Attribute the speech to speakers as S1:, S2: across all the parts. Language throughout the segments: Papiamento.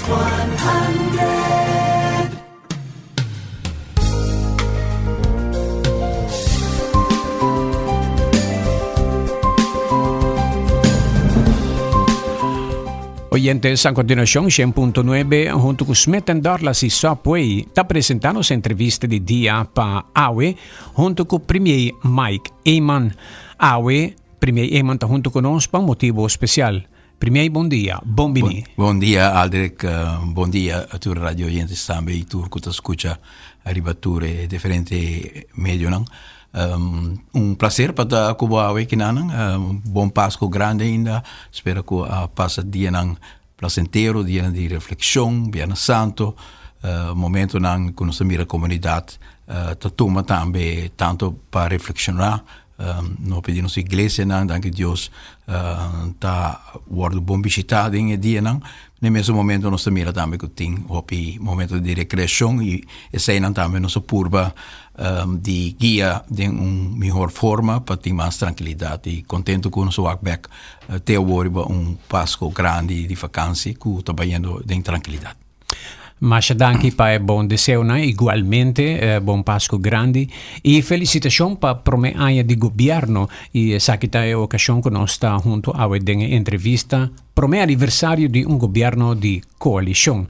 S1: 100.
S2: Oyentes, a continuación, 100.9, junto con Smith Dorlas y Subway, ta presentando su entrevista di dia pa Awe, junto con Premier Mike Eman. Awe, Premier Eman ta junto con nos pa un motivo especial. Premier, bon dia, bon bini.
S3: Bon dia, Aldrich. Bon dia a tur radio oyentes tambe y tur cu ta scucha ariba tur e diferente medionan. Un placer pa ta cu bo awe kinanan. Un bon Pasco grandi ainda. Spera cu a pasa dianan placentero, dianan di reflexion, Biernes Santo, momentonan cu nos ta mira comunidad ta tuma tambe tanto pa reflexiona. No pidi nos iglesianan, danki Dios, ta wordo bon bishita den e dianan. Na e mesun momento nos ta mira tambe ku tin hopi momento di rekreashon i eseinan tambe nos a purba di guia den un mihor forma pa tin mas trankilidat i kontentu ku nos a wak bek te awor riba un Pasko grandi di fakansi ku ta bayendo den trankilidat.
S2: Masha danki pa e bon deseonan, igualmente bon Pasku grandi y felicitacion pa prome aña di gobierno y esaki ta e ocasion cu nos ta hunto awe den e entrevista prome aniversario di un gobierno di coalicion.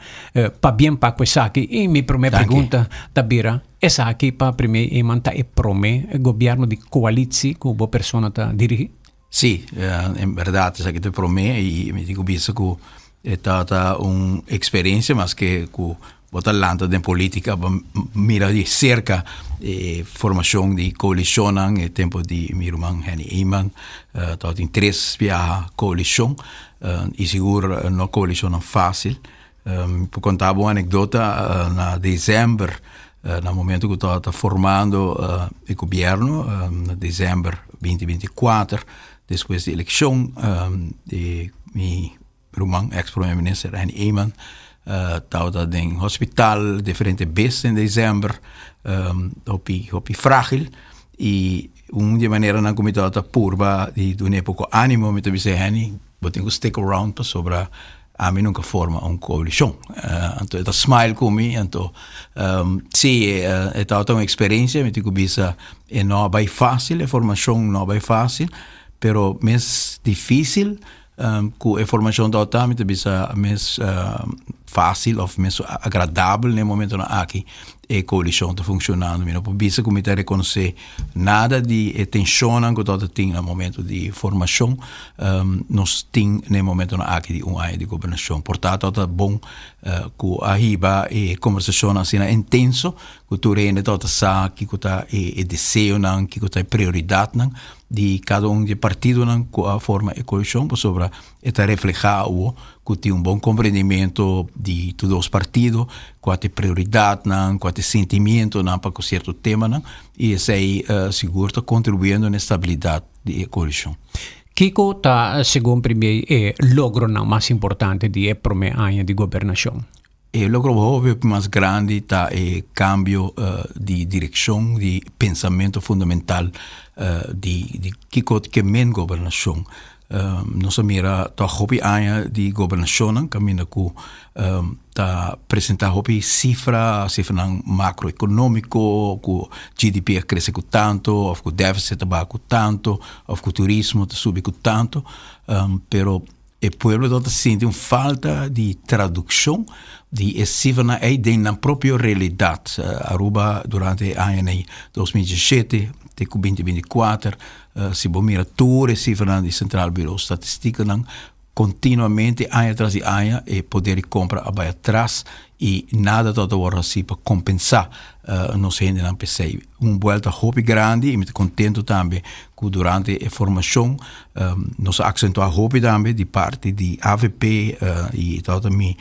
S2: Pabien pa cu esaki y mi prome pregunta ta bira esaki pa Premier Eman ta e prome gobierno di coalitie cu bo persona ta dirigi?
S3: Sí, en berdad esaki ta e prome y mi tin cu bisa cu e ta un experiencia mas ke cu bo ta lanta den politica bo mira di cerca e formacion di coalicionnan e tempo di mi ruman Henny Eman tabatin tres biaha coalicion y sigur no coalicionnan facil. Mi por conta bo un anecdota na december na momento cu tabata formando e gobierno na december binti binti kuater despues di eleccion di mi ruman ex prome minister Henny Eman tabata den hospital diferente bes den december hopi hopi fragil y un di e maneranan cu mi tabata purba di dun'e poco animo mi ta bisa Henny bo tin cu stick around pasobra Ami nunca forma un coalicion. Anto e ta smile cu mi, anto si e tabata un experiencia, mi tin cu bisa e no a bay facil, e formacion no a bay facil, pero mes dificil cu e formacion tabata, mi ta bisa mes facil of mes agradabel na e momentonan aki e coalicion ta funcionando. Mi no por bisa cu mi ta reconoce nada di e tensionnan cu tabata tin na momento di formacion, nos tin na e momentonan aki di un aña di gobernacion. Por ta tabata bon cu a hiba e conversacionnan asina intenso cu tur hende tabata sa kico ta e deseonan, kico ta e prioridadnan di cada un di e partidonan cu a forma e coalicion pasobra E ta reflehá awo ku tin un bon komprendimentu di tur dos partido, kua ta e prioridatnan, kua ta e sentimientonan pa ku sierto temanan, i esei sigur ta kontribuyendo na e stabilidat di e koalishon.
S2: Kiko ta segun Premier e logronan mas importante di e promé aña di gobernashon?
S3: E logro hopi mas grandi ta e kambio di direkshon, di pensamentu fundamental di kiko ke men gobernashon. Nos a mira tòg hopi aña di gobernashonnan kaminda ku ta presentá hopi sifra, sifranan makroekonómiko, ku GDP a krese ku tantu òf ku dèfisit a baha ku tantu òf ku turismo ta subi ku tantu, pero E pueblo tabata sinti un falta di tradukshon di e sifranan ei den nan propio realidat. Aruba durante e añanan 2017 te ku 2024, si bo mira tur e sifranan di Centraal Bureau Statistikanan, kontinuamente aña tras di aña e poder di kompra a bai atras i nada tabata wòrdu hasi pa kompensá nos hendenan p'esei. Un buelta hopi grandi i mi ta kontentu tambe ku durante e formashon nos a aksentuá hopi tambe di parti di avp i tabata mi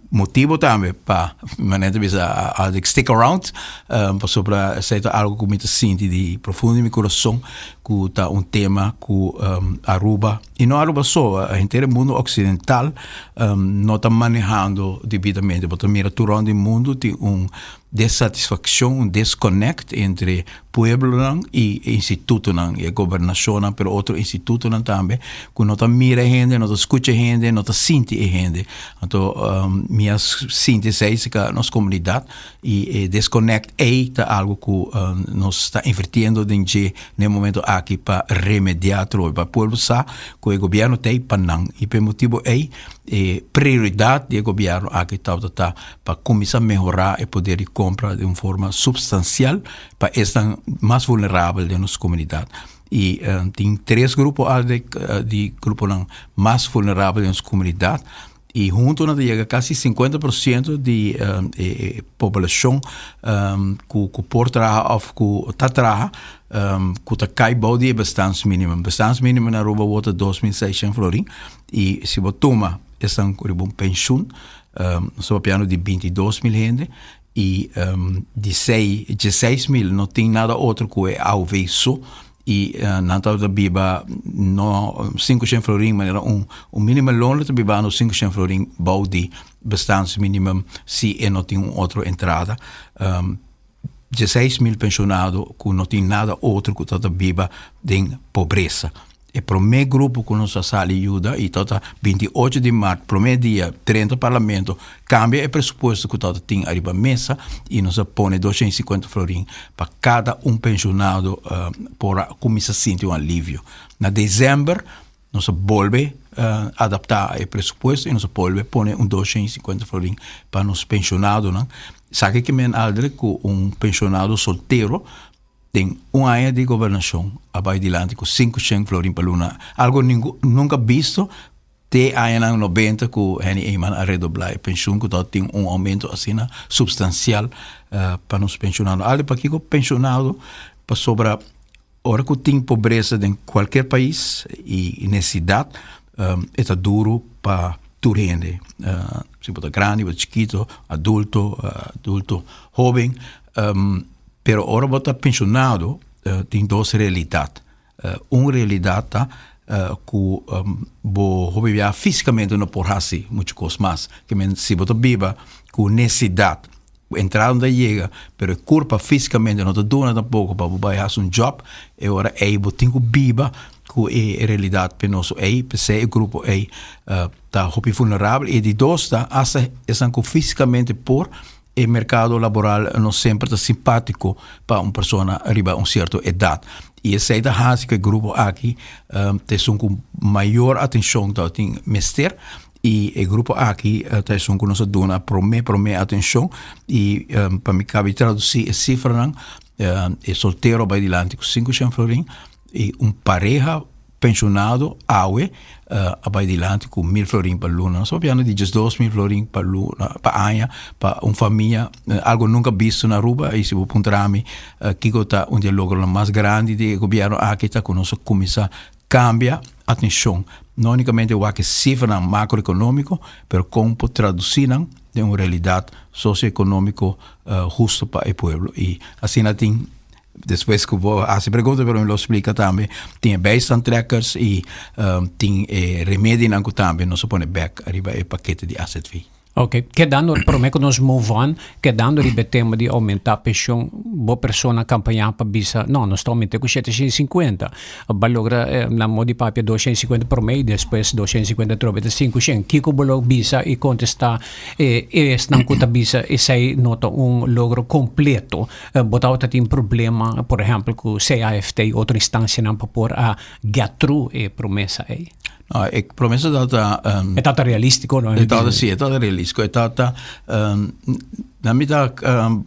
S3: motibu tambe pa manera ta bisa a stick around pasobra esei ta algu ku mi ta sinti di profundo di mi kurason ku ta un tema ku Aruba i no Aruba so henter e mundu oksidental no ta manehando debidamente. Bo ta mira tur rònt di mundu tin un. desatisfakshon, un disconnect entre pueblonan i e institutonan, e gobernashonnan, pero otro institutonan tambe, ku no ta mira e hende, no ta skucha e hende, no ta sinti e hende. Anto mi a sinti esei serka nos komunidat i e disconnect ei ta algu ku nos ta invirtiendo den dje na e momento aki pa remediá atrobe, pa pueblo sa ku e gobièrnu ta ei pa nan i pa e motibu ei e prioridat di e gobièrnu aki tabata ta pa kuminsá mehorá e poder di kompra di un forma supstansial pa esnan mas vulnerabel den nos komunidat. I tin tres grupo al di gruponan mas vulnerabel den nos komunidat i huntu nan ta yega kasi sinkuenta por siento di e poblashon ku ku por traha òf ku ta traha ku ta kai bou di e bestaansminimum. Bestaansminimum na Aruba awor ta dos mil seishent florin i si bo tuma esnan ku riba un penshun Nos ta papiando di 22 mil hende y di sei, 16 mil no tin nada otro cu e AOV so y nan tabata biba no 500 florin manera un un minimumloon lo ta bibando 500 florin bou di bestaansminimum si e no tin un otro entrada. 16 mil pensionado cu no tin nada otro cu ta ta biba den pobresa. E prome grupo cu nos a sali yuda y ta ta 28 di maart, prome dia drenta parlamento, cambia e presupuesto cu ta ta tin ariba mesa y nos a pone 250 florin pa cada un pensionado por a cuminsa sinti un alivio. Na december nos a bolbe adapta e presupuesto y nos a bolbe pone un 250 florin pa nos pensionadonan. Esaki ke men Aldrich cu un pensionado soltero Den un aña di gobernashon a bai dilanti ku sinku shen florin pa luna, algu nunka bisto te añanan nobenta ku Henny Eman a redoblá e penshun ku tabatin un oumento asina supstansial pa nos penshonado. Aldi pakiko penshonado? Pasobra ora ku tin pobresa den kualker pais i nesesidat e ta duru pa tur hende, si bo ta grandi, bo ta chikito, adulto, adulto hoben. Pero ora bo ta pensionado tin dos realidat. Un realidat ta ku bo hopi bia físikamente no por hasi muchu kos mas. Ke men si bo ta biba ku nesesidat, entrada no ta yega, pero e kurpa físikamente no ta duna tampoko pa bo bai hasi un jòb, e ora ei bo tin ku biba ku e realidat penoso ei. P'esei e grupo ei ta hopi vulnerabel. I di dos ta asta esnan ku físikamente por E merkado laboral no semper ta simpátiko pa un persona riba un sierto edat. I esei ta hasi ku e grupo aki ta esun ku mayor atenshon ta tin mester i e grupo aki ta esun ku nos a duna promé promé atenshon i pa mi kabi tradusí e sifranan e soltero a bai dilanti ku sinku shen florin i un pareha Pensionado awe a bai dilanti ku mil florin pa luna. Nos ta papiando di diesdos mil florin pa luna, pa aña, pa un famia, algo nunka bisto na Aruba. I si bo puntra mi kiko ta un di e logronan mas grandi di e gobièrnu aki ta ku nos a kuminsá kambia atenshon, no únikamente wak e sifranan makroekonómiko, pero kon por tradusí nan den un realidat sosioekonómiko husto pa e pueblo. I asina tin. Despues ku bo hasi pregunta pero mi lo splika tambe tin e bijstandtrekkers i tin e remedinan ku tambe nos a pone bek riba e pakete di AZV.
S2: Ok, kedando, prome ku nos move on, kedando riba e tema di oumentá penshon, bo persona kampañá pa bisa, no, nos ta oument'é ku shete shen i sinkuenta. Bo a logra na modo di papia dos shen i sinkuenta prome i despues dos shen i sinkuenta atrobe ta sinku shen. Kiko bo lo bisa i kontestá e esnan ku ta bisa esei no ta un logro kompleto? Bo tabata tin problema, por ehempel, ku CAFT i otro instansianan pa por a get through e promesa ei?
S3: No, e promesa tabata...
S2: E tabata realístiko, no?
S3: E tabata, sí, e tabata realístiko. E tabata, na mi ta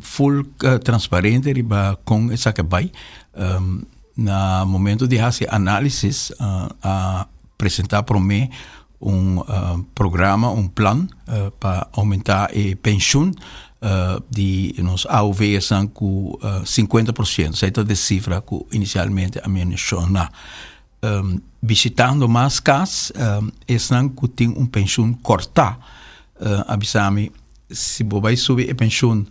S3: full transparente riba kon esaki a bai. Na momento di hasi análisis, a presentá promé un programa, un plan pa oumentá e penshun di nos AOV'snan ku 50%. Esei ta de sifra ku inisialmente a menshoná. Bishitando mas kas, esnan ku tin un penshun kòrtá a bisa mi si bo bai subi e penshun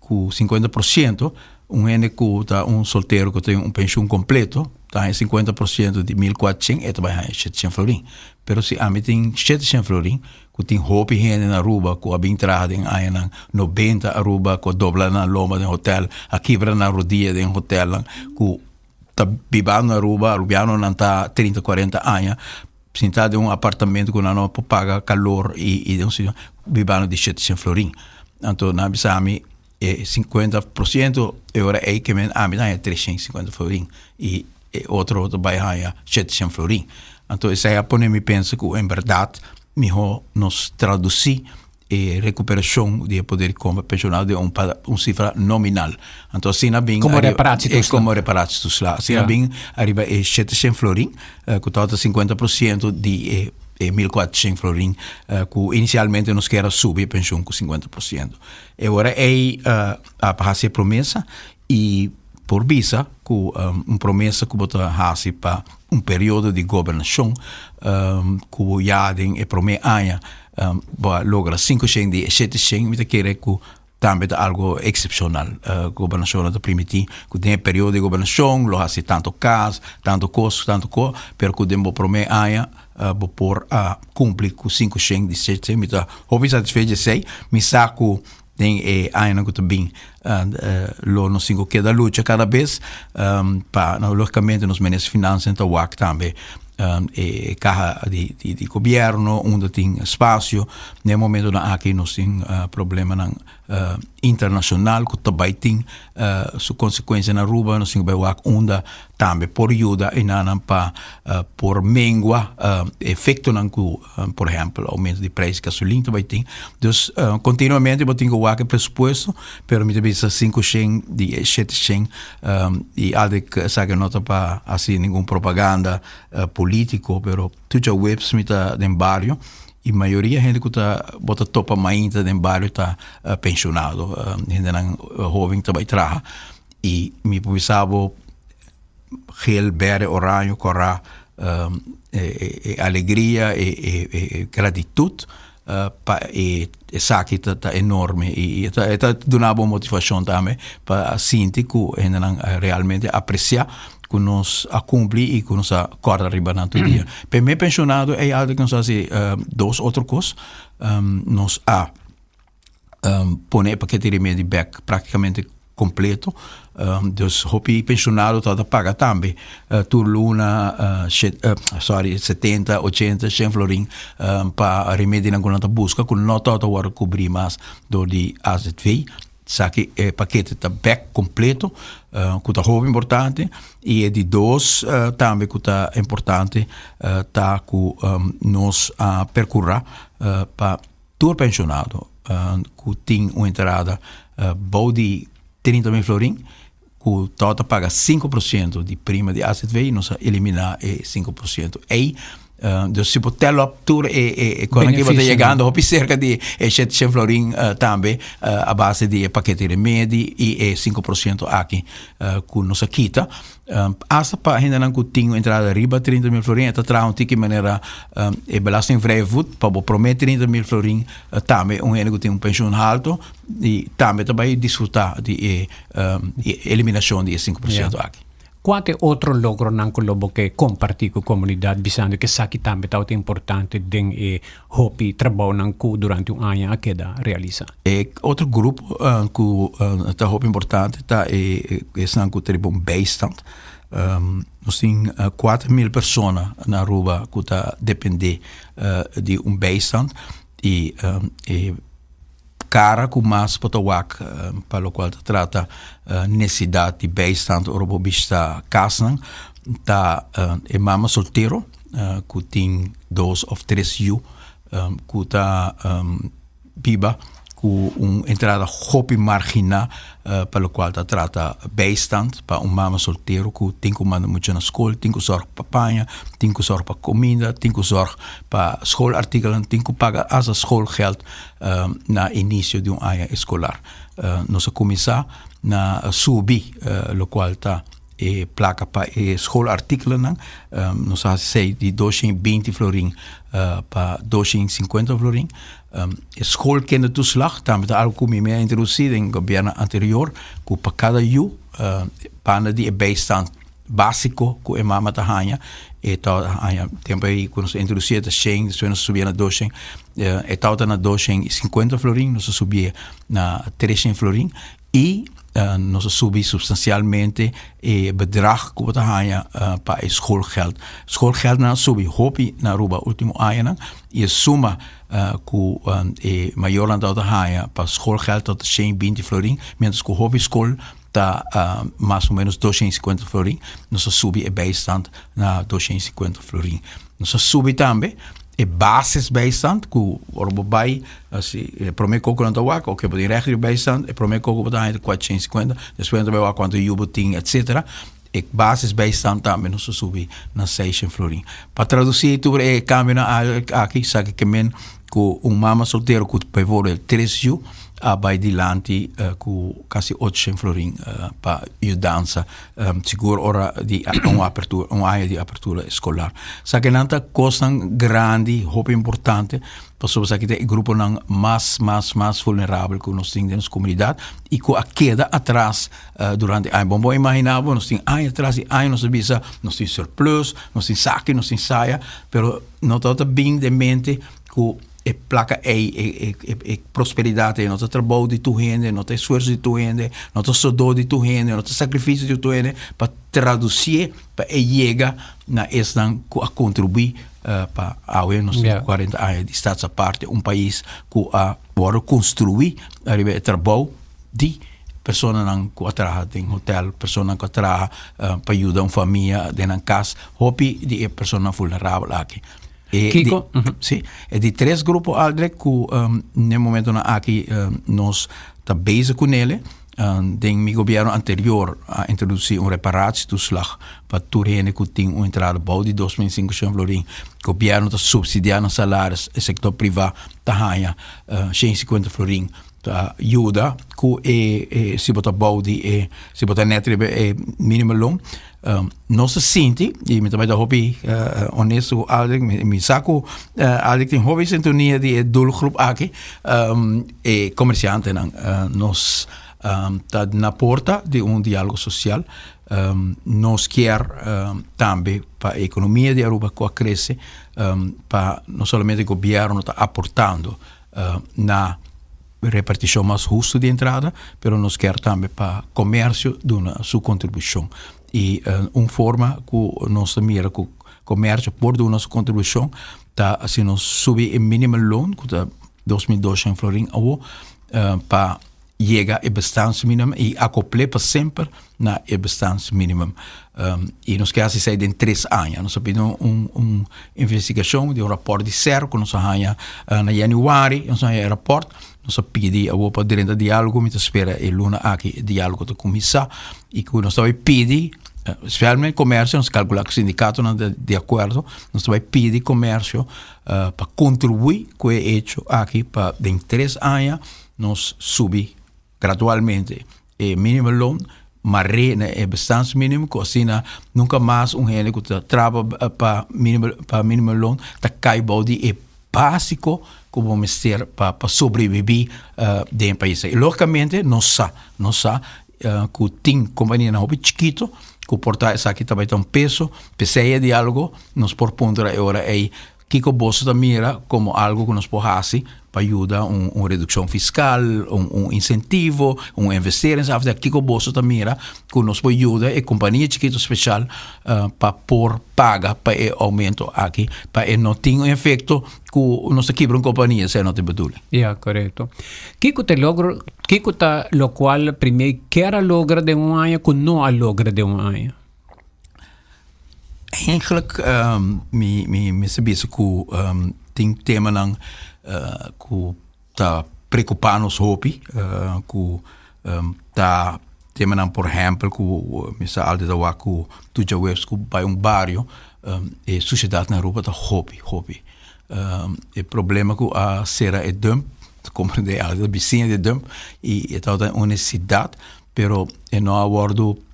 S3: ku 50%, un hende ku ta un soltero ku tin un penshun kompleto. ta haña 50% di 1400, e ta bai haña 700 florin. Pero si ami tin 700 florin, ku tin hopi hende na Aruba ku a bin traha den añanan 90 Aruba, ku a dobla nan lomba den hotel, a kibra nan rodia den hotelnan, ku ta bibando na Aruba, arubianonan ta 30, 40 aña, sinta den un apartamento ku nan no por paga kalor i den un sitio, bibando di 700 florin. Anto nan a bisa mi e 50% e ora ei ke men ami ta haña 350 florin i e otro ta bai haña 700 florin. Anto esei a pone mi pensa ku en bèrdat mihó nos tradusí e rekuperashon di e poder di kompra penshonado den un un sifra nominal. Anto asina bin
S2: Komo reparatietoeslag.
S3: Komo reparatietoeslag. Asina bin ariba e 700 florin ku tabata 50% di e e 1400 florin ku inisialmente nos kier a subi e penshon ku 50%. E ora ei a hasi e promesa i por bisa ku un promesa ku bo ta hasi pa un periodo di gobernashon ku ya den e promé aña bo a logra 500 di e 700, mi ta kere ku tambe ta algo eksepshonal. Gobernashonnan ta primiti ku den e periodo di gobernashon lo hasi tantu kas, tantu kos, tantu kos, pero ku den bo promé aña bo por a kumpli ku 500 di 700. Mi ta hopi satisfecho esei. Mi sa ku den e añanan ku ta bin lo nos tin ku keda lucha kada bes pa logikamente nos minister di finansa ta wak tambe e kaha di gobierno unda tin spasio. Den e momentonan aki nos tin problemanan internacional cu ta bay tin su consecuencia na Aruba, nos tin cu bay wak unda tambe por yuda enanan pa por mengua efectonan cu por ehempel aumento di prijs di gasolin ta bay tin. Dus continuamente bo tin cu wak e presupuesto, pero mi ta bisa cinco shen di e shete shen y aldi esaki no ta pa haci ningun propaganda politico, pero tur djaweps mi ta den bario Y mayoria hende cu ta bo ta topa mainta den bario ta pensionado, hendenan hoven ta bay traha y mi por bisa bo geel, berde, oraño, cora, e alegria, e gratitud pa e esaki ta enorme y e ta duna bo motivacion tambe pa sinti cu hendenan realmente aprecia ku nos a kumpli i ku nos a kòrda riba nan tur dia. Primer penshonado ei algu ku nos a hasi dos otro kos. Nos a pone e pakete di remedi bèk praktikamente kompleto. Dus hopi penshonado tabata paga tambe tur luna sorry setenta, ochenta, shen florin pa remedinan ku nan ta buska ku no tabata wòrdu kubrí mas dor di AZV. Esaki e pakete ta bek kompleto ku ta hopi importante i e di dos tambe ku ta importante ta ku nos a perkurá pa tur penshonado ku tin un entrada bou di 30 mil florin ku tabata paga 5% di prima di AZV nos a eliminá e 5% ei. Dus si bo tel op tur e e e konan ki bo ta yegando hopi serka di e 700 florin tambe a base di e pakete remedi i e 5% aki ku nos a kita. Asta pa hendenan ku tin un entrada riba 30 mil florin e ta traha un tiki manera e belastingvrije voet pa bo prome 30 mil florin tambe un hende ku tin un penshun halto i tambe ta bai disfruta di e eliminashon di e 5% aki.
S2: Kua ta e otro logronan ku lo bo ke kompartí ku komunidat bisando ku esaki tambe tabata importante den e hopi trabounan ku durante un aña a keda realisá?
S3: E otro grupo ku ta hopi importante ta e esnan ku ta riba un bijstand. Nos tin 4000 persona na Aruba ku ta dependé di un bijstand i e Cara cu mas bo ta wak pa locual ta trata necesidad di bijstand ora bo bishita casnan ta e mama soltero cu tin dos of tres yu cu ta biba cu un entrada hopi margina pa locual ta trata bijstand pa un mama soltero cu tin cu manda mucha na scol, tin cu zorg pa paña, tin cu zorg pa comida, tin cu zorg pa schoolartikelennan, tin cu paga hasta schoolgeld na inicio di un aña escolar. Nos a cuminsa na subi locual ta e placa pa e schoolartikelennan. Nos a haci esey di 220 florin pa 250 florin. E schoolkindertoeslag tambe ta algo cu mi a introduci den gobierno anterior cu pa cada yu banda di e bijstand. básiko ku e mama ta haña, e ta haña tempu ei ku nos a introdusí e ta shen, despues nos a subié na doshen, e tabata na doshen i sinkuenta florin, nos a subié na treshen florin i nos a subi supstansialmente e bedrag ku bo ta haña pa e schoolgeld. Schoolgeldnan a subi hopi na Aruba último añanan i e suma ku e mayornan tabata haña pa schoolgeld tabata shen i binti florin, miéntras ku hopi skol ta mas o menos 250 florin, nos a subi e bijstand na 250 florin. Nos a subi tambe e basisbijstand ku ora bo bai si e prome koko nan ta wak, oke bo tin recht riba bijstand, e prome koko bo ta haña ta 450, despues nan ta bai wak kuantu yu bo tin etcetera. E basisbijstand tambe nos a subi na 600 florin. Pa tradusi tur e kambionan aki, sa ke men ku un mama soltero ku bijvoorbeeld tres yu a bai dilanti ku kasi 800 florin pa yudansa sigur ora di un apertura un aña di apertura eskolar. Esakinan ta kosnan grandi hopi importante pasobra esaki ta e gruponan mas mas mas vulnerabel ku nos tin den nos komunidat i ku a keda atras Durante aña. Bon bo imagina bo, nos tin aña tras di aña nos ta bisa nos tin surplus, nos tin saki, nos tin saya, pero no tabata bin den mente ku e plaka ei, e e e prosperidat ei no ta trabou di tur hende, no ta esfuerso di tur hende, no ta sodó di tur hende, no ta sakrifisio di tur hende pa tradusié pa e yega na esnan ku a kontribuí pa awe nos tin kuarenta aña di Staats Aparte, un pais ku a wòrdu konstruí ariba e trabou di personanan ku a traha den hotel, personanan ku a traha pa yuda un famia den nan kas, hopi di e personanan vulnerabel aki. E
S2: Kiko?
S3: Di, si, e di tres grupo Aldrich ku n'e momentonan aki nos ta bezig ku nele. Den mi gobierno anterior a introdusi un reparatietoeslag pa tur hende ku tin un entrada bou di 2500 florin. Gobierno ta subsidia nan salaris, e sektor priva ta haña 150 florin. Ta yuda ku e e si bo ta bou di e si bo ta net riba e minimumloon nos ta sinti i mi ta bai ta hopi honesto ku Aldrich mi mi sa ku Aldrich tin hopi sintonia di e doelgroep aki e komersiantenan nos ta na porta di un dialogo sosial nos kier tambe pa e ekonomia di Aruba ku a krese pa no solamente gobierno ta aportando na repartishon mas hustu di entrada, pero nos kier tambe pa komersio duna su kontribushon. I un forma ku nos ta mira ku komersio por duna su kontribushon ta si nos subi e minimumloon ku ta 2200 florin awo pa yega e bestaansminimum i akopl'é pa semper na e bestaansminimum. I nos ke hasi esei den tres aña. Nos a pidi un un investigashon di un rapòrt di SER ku nos a haña na yanüari, nos a haña e rapòrt, nos a pidi awor pa drenta diálogo, mi ta spera e luna aki e diálogo ta kuminsá i ku nos ta bai pidi spesialmente komersio, nos kalkulá ku sindikatonan ta di akuerdo, nos ta bai pidi komersio pa kontribuí ku e echo aki pa den tres aña nos subi gradualmente e minimumloon mar'é na e bestaansminimum ku asina nunka mas un hende ku ta traba pa minimum pa minimumloon ta kai bou di e básiko ku bo mester pa pa sobrebibí den e pais. I lógikamente nos sa nos sa ku tin kompanianan hopi chikito ku por ta esaki ta bai ta un peso p'esei e diálogo nos por puntra e ora ei Kiko boso ta mira komo algu ku nos por hasi pa yuda un un redukshon fiskal, un un insentivo, un investeringsafdeling? Kiko boso ta mira ku nos por yuda e kompania chikitu speshal pa por paga pa e oumento aki, pa e no tin un efekto ku nos ta kibra un kompania, esei no ta e bedoeling.
S2: Ya, korekto. Kiko ta e logro, kiko ta lokual Premier kier a logra den un aña ku no a logra den un aña?
S3: Eigenlijk mi mi mester bisa ku tin temanan ku ta preokupá nos hopi ku ta temanan por ehèmpel ku mi sa altyd a wak ku tur djaweps ku bai un bario e sushedat na Aruba ta hopi hopi e problema ku a sera e dump ta komprendé algu ta bisiña di e dump i e tabata un nesesidat pero e no a wòrdu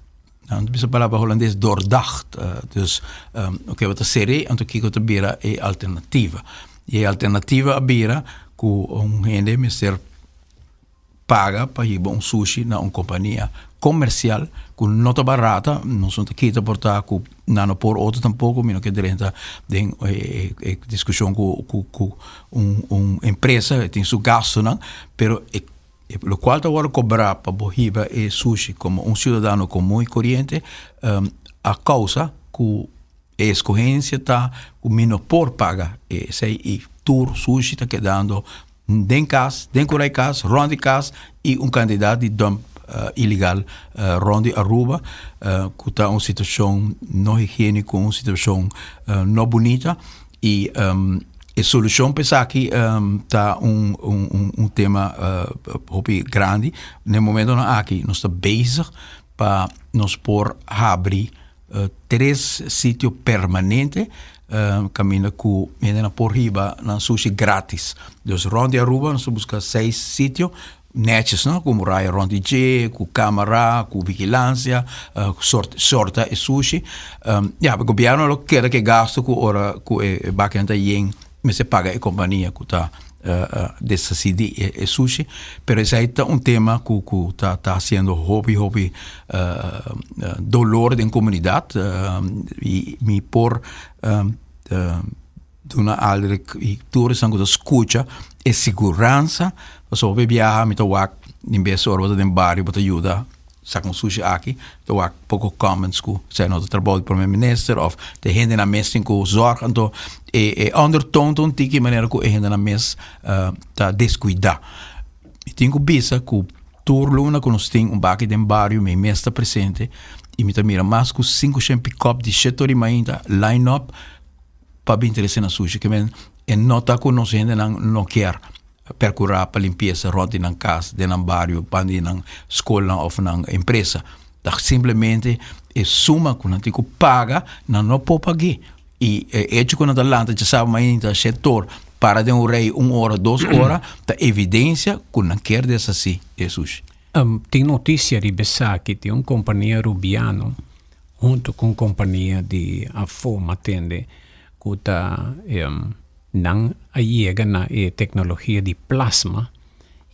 S3: Nan ta bisa palabra holandes doordacht. Dus oke bo ta ser'é, anto kiko ta bira e alternativa? I e alternativa a bira ku un hende mester paga pa hiba un sushi na un kompania. komersial ku no ta barata, nos no ta kita por ta ku nan no por otro tampoko, mi no ke drenta den e diskushon ku ku un un empresa tin su gastunan, pero e lokual ta wòrdu kobrá pa bo hiba e sushi komo un siudadano komun i koriente a kousa ku E escogencia ta cu mi no por paga esey y tur sushi ta kedando den cas, den curai cas, rond di cas y un cantidad di dump ilegal rond di Aruba cu ta un situacion no higienico, un situacion no bunita y e solucion pa esaki ta un un tema hopi grandi. Na e momentonan aki nos ta bezig pa nos por habri Tres sitio permanente kaminda ku hendenan por hiba nan sushi gratis. Dus rònt di Aruba nos ta buska seis sitio nètjes no, ku muraya rònt di dje, ku kamera, ku vigilansia, sòrta e sushi. Ya, gobièrnu lo keda ku e gastu ku ora ku e bakinan ta yen mester paga e kompania ku ta deshasí di e sushi, pero esei ta un tema ku ku ta ta hasiendo hopi hopi dolor den komunidat i mi por duna Aldrich i tur esnan ku ta skucha e siguransa pasobra hopi biaha mi ta wak den bes ora bo ta den bario bo ta yuda Sa con sushi aki ta wak poco comments cu sea no ta trabou di prome minister of ta e hendenan mes tin cu zorg anto e e undertoon ta un tiki manera cu e hendenan mes ta descuida. Mi tin cu bisa cu tur luna cu nos tin un baki den bario mi mes ta presente y mi ta mira mas cu cinco shen pick-up di shete ora di mainta line up pa bin trece nan sushi ke men e no ta cu nos hendenan no kier. Percura pa limpiesa rond di nan cas, den nan bario, pan di nan scolnan of nan empresa. Ta simplemente e suma cu nan tin cu paga, nan no por pag'é. Y e hecho cu nan ta lanta djasabra mainta shete or, para den un rei un ora, dos ora, ta evidencia cu nan kier deshaci e sushi.
S2: Tin noticia riba esaki, tin un compania Rubiano hunto cu un compania di afo, m'atende, cu ta Nan a yega na e teknologia di plasma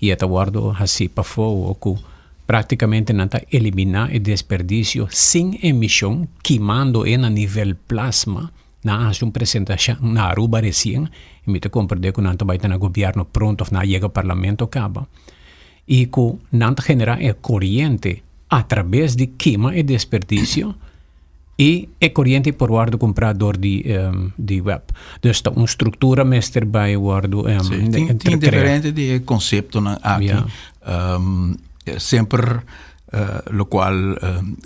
S2: i e ta wòrdu hasí pafó ku práktikamente nan ta eliminá e desperdisio sin emishon, kimando e na nivel plasma. Nan a hasi un presentashon na Aruba resien i mi ta komprendé ku nan ta bai ta na gobièrnu pronto òf nan a yega parlamento kaba i ku nan ta generá e koriente atrabes di kima e desperdisio. I e koriente por wòrdu kumprá dor di di web. Dus ta un struktura mester bai wòrdu
S3: Sí, tin tin diferente di e konseptonan aki. Semper lokual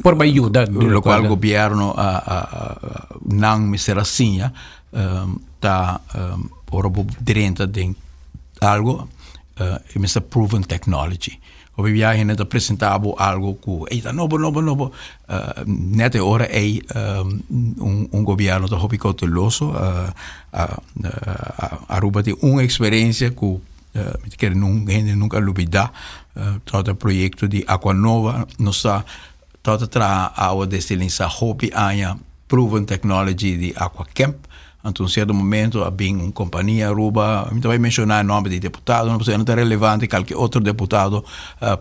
S2: Por bai yuda.
S3: Lokual gobièrnu a a nan mester a siña ta ora bo drenta den algo e mester proven technology. Hopi biaha hende ta presenta bo algo ku ey ta nobo nobo nobo net e ora ey un gobierno ta hopi kouteloso Aruba tin un eksperensia ku mi ta kere nun hende nunka lubida tabata proyekto di Aquanova nos ta tabata traha awa destilinsa hopi aña proven technology di Aquacamp Anto un cierto momento a bin un compania Aruba, mi ta bay menciona e nomber di deputado, no pasobra no ta relevante, calke otro deputado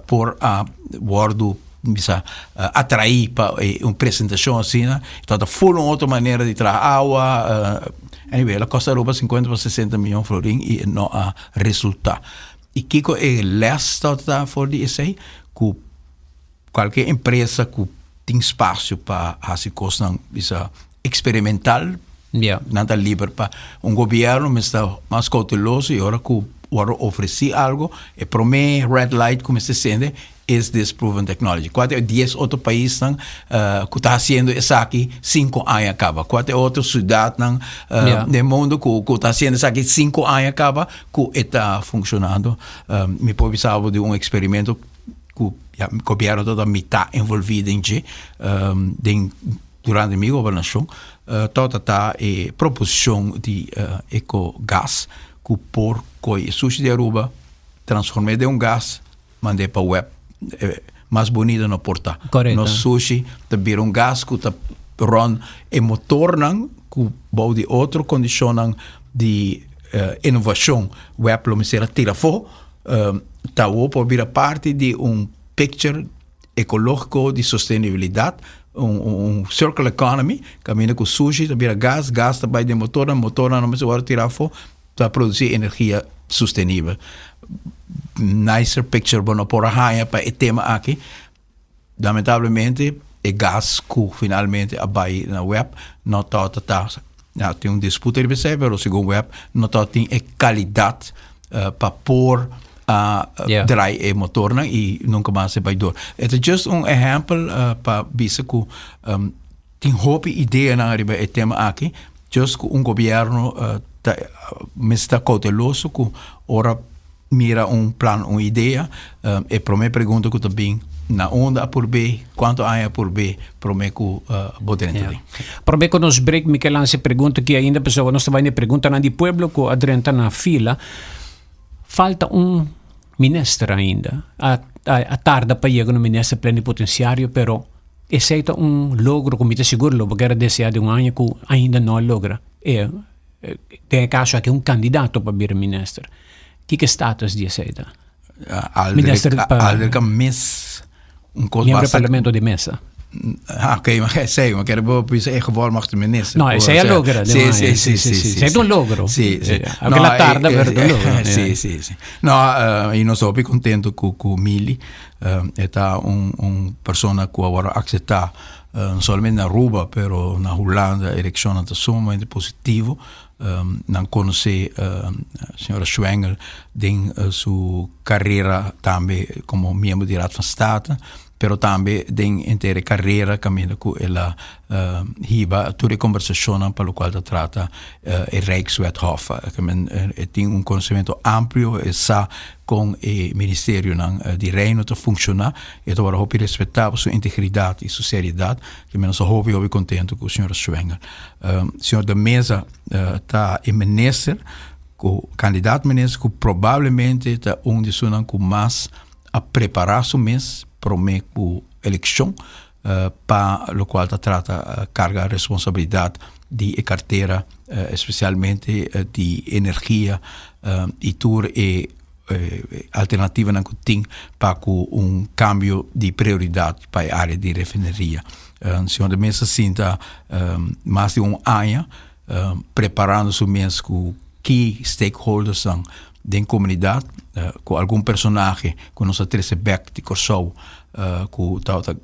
S3: por a wordo bisa atraí pa un presentacion asina, tabata full un otro manera di traha awa, anyway, el a costa Aruba cincuenta pa sesenta miyon florin y e no a resulta. Y kico e les tabata for di esey? Cu Cualke empresa cu tin spacio pa haci cosnan bisa experimental, nan ta liber pa un gobierno mester ta mas cauteloso y ora cu worde ofreci algo e prome red light cu mester sende is this proven technology. Cua ta e dies otro paisnan cu ta haciendo esaki cinco aña caba? Cua ta e otro ciudadnan den mundo cu ta haciendo esaki cinco aña caba cu e ta funcionando? Mi por bisa bo di un experimento ku ya gobierno ta mitá envolví den dje den durante mi gobernashon tabata ta e proposishon di ecogas ku por kohe e sushi di Aruba transform'é den un gas mand'é pa web mas bunita no por ta nos sushi ta bira un gas ku ta rònt e motornan ku bou di otro kondishonnan di inovashon web lo mester a tira afó. Ta awor por bira parti di un picture ekológiko di sostenibilidat, un un circular economy, kaminda ku sushi ta bira gas, gas ta bai den motornan, motornan no mester wòrdu tirá afó, ta produsí energia sostenibel. Nicer picture bo no por a haña pa e tema aki. Lamentablemente e gas ku finalmente a bai na web no tabata ta, ya tin un disputa riba esei, pero segun web no tabatin e kalidat pa por a draai e motornan i nunka mas e bai dor. E ta just un ehèmpel pa bisa ku tin hopi ideanan riba e tema aki, just ku un gobièrnu ta mester ta kouteloso ku ora mira un plan, un idea, e prome pregunta ku ta bin, na unda a purb'é, kuantu aña a purb'é prome ku bo drenta den?
S2: Prome ku nos break mi ke lansa e pregunta aki ainda pasobra nos ta bai na e preguntanan di pueblo ku a drenta na fila. Falta un minister ainda. A a tarda pa yega un minister plenipotenciario pero esei ta un logro ku mi ta sigur lo bo kere desea di un aña ku ainda no a logra. E den e kaso aki un kandidato pa bira minister. Kiko e status di esei ta?
S3: Minister pa Aldrich a mis un kos
S2: Miembro di parlamento di mesa.
S3: Ah, oké, maar esei, maar kere bo bisa e gevolmachtigde minister.
S2: No, esei a logra.
S3: Sí, sí, sí, sí, sí.
S2: Esei ta un logro.
S3: Sí, sí.
S2: Aunke la tarda, pero ta un logro.
S3: Sí, sí, sí. No, i nos hopi contento ku ku Mili. E ta un un persona ku a wòrdu akseptá no solamente na Aruba, pero na Hulanda e reakshonnan ta sumamente positivo. Nan konosé señora Schwengle den su karera tambe komo miembro di Raad van State, pero tambe den henter e karera kaminda ku el a hiba tur e kombersashonnan pa lokual ta trata e Rijkswet Hof. E tin un konosementu amplio, e sa kon e ministerionan di Reino ta funshoná, e ta wòrdu hopi respetá pa su integridat i su seriedat. Mi nos ta hopi hopi kontentu ku señora Schwengle. Señor de Meza ta e minister ku kandidat minister ku probablemente ta un di esunnan ku mas a prepará su mes promé ku elekshon pa lokual ta trata karga responsabilidat di e kartera espesialmente di energia i tur e alternativanan ku tin pa ku un kambio di prioridat pa e área di refineria. Señor de Meza sinta mas di un aña preparando su mes ku key stakeholdersnan den komunidat, ku algun personahe ku nos a trese bèk di Kòrsou ku tabata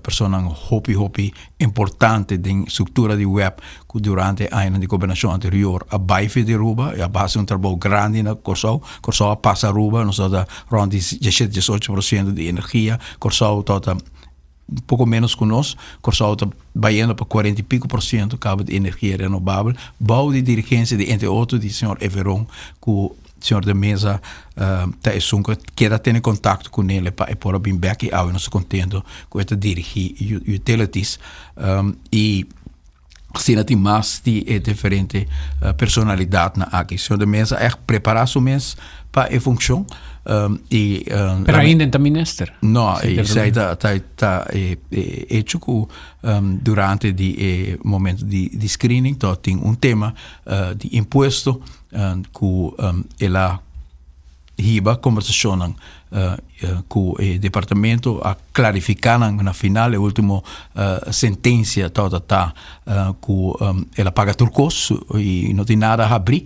S3: personanan hopi hopi importante den struktura di web ku durante e añanan di gobernashon anterior a bai for di Aruba i a hasi un trabou grandi na Kòrsou. Kòrsou a pasa Aruba, nos tabata rònt di diesshete, diesocho por siento di energia, Kòrsou tabata un poko ménos ku nos, Kòrsou ta bayendo pa kuarenta i piko por siento kaba di energia renobabel bou di dirigensia di entre otro di señor Everon ku Señor de Meza ta esun ku keda tene kontakto ku nele pa e por a bin bek i awe nos ta kontento ku e ta dirigí Utilities i asina tin mas di e diferente personalidatnan aki. Señor de Meza a ègt prepará su mes pa e funshon i
S2: Pero ainda e ta minister.
S3: No, esei ta ta e hecho ku durante di e momento di screening tin un tema di impuesto ku el a hiba kombersashonnan ku e departamento a klarifiká nan na final e último sentensia tabata ta ku el a paga tur kos i no tin nada habrí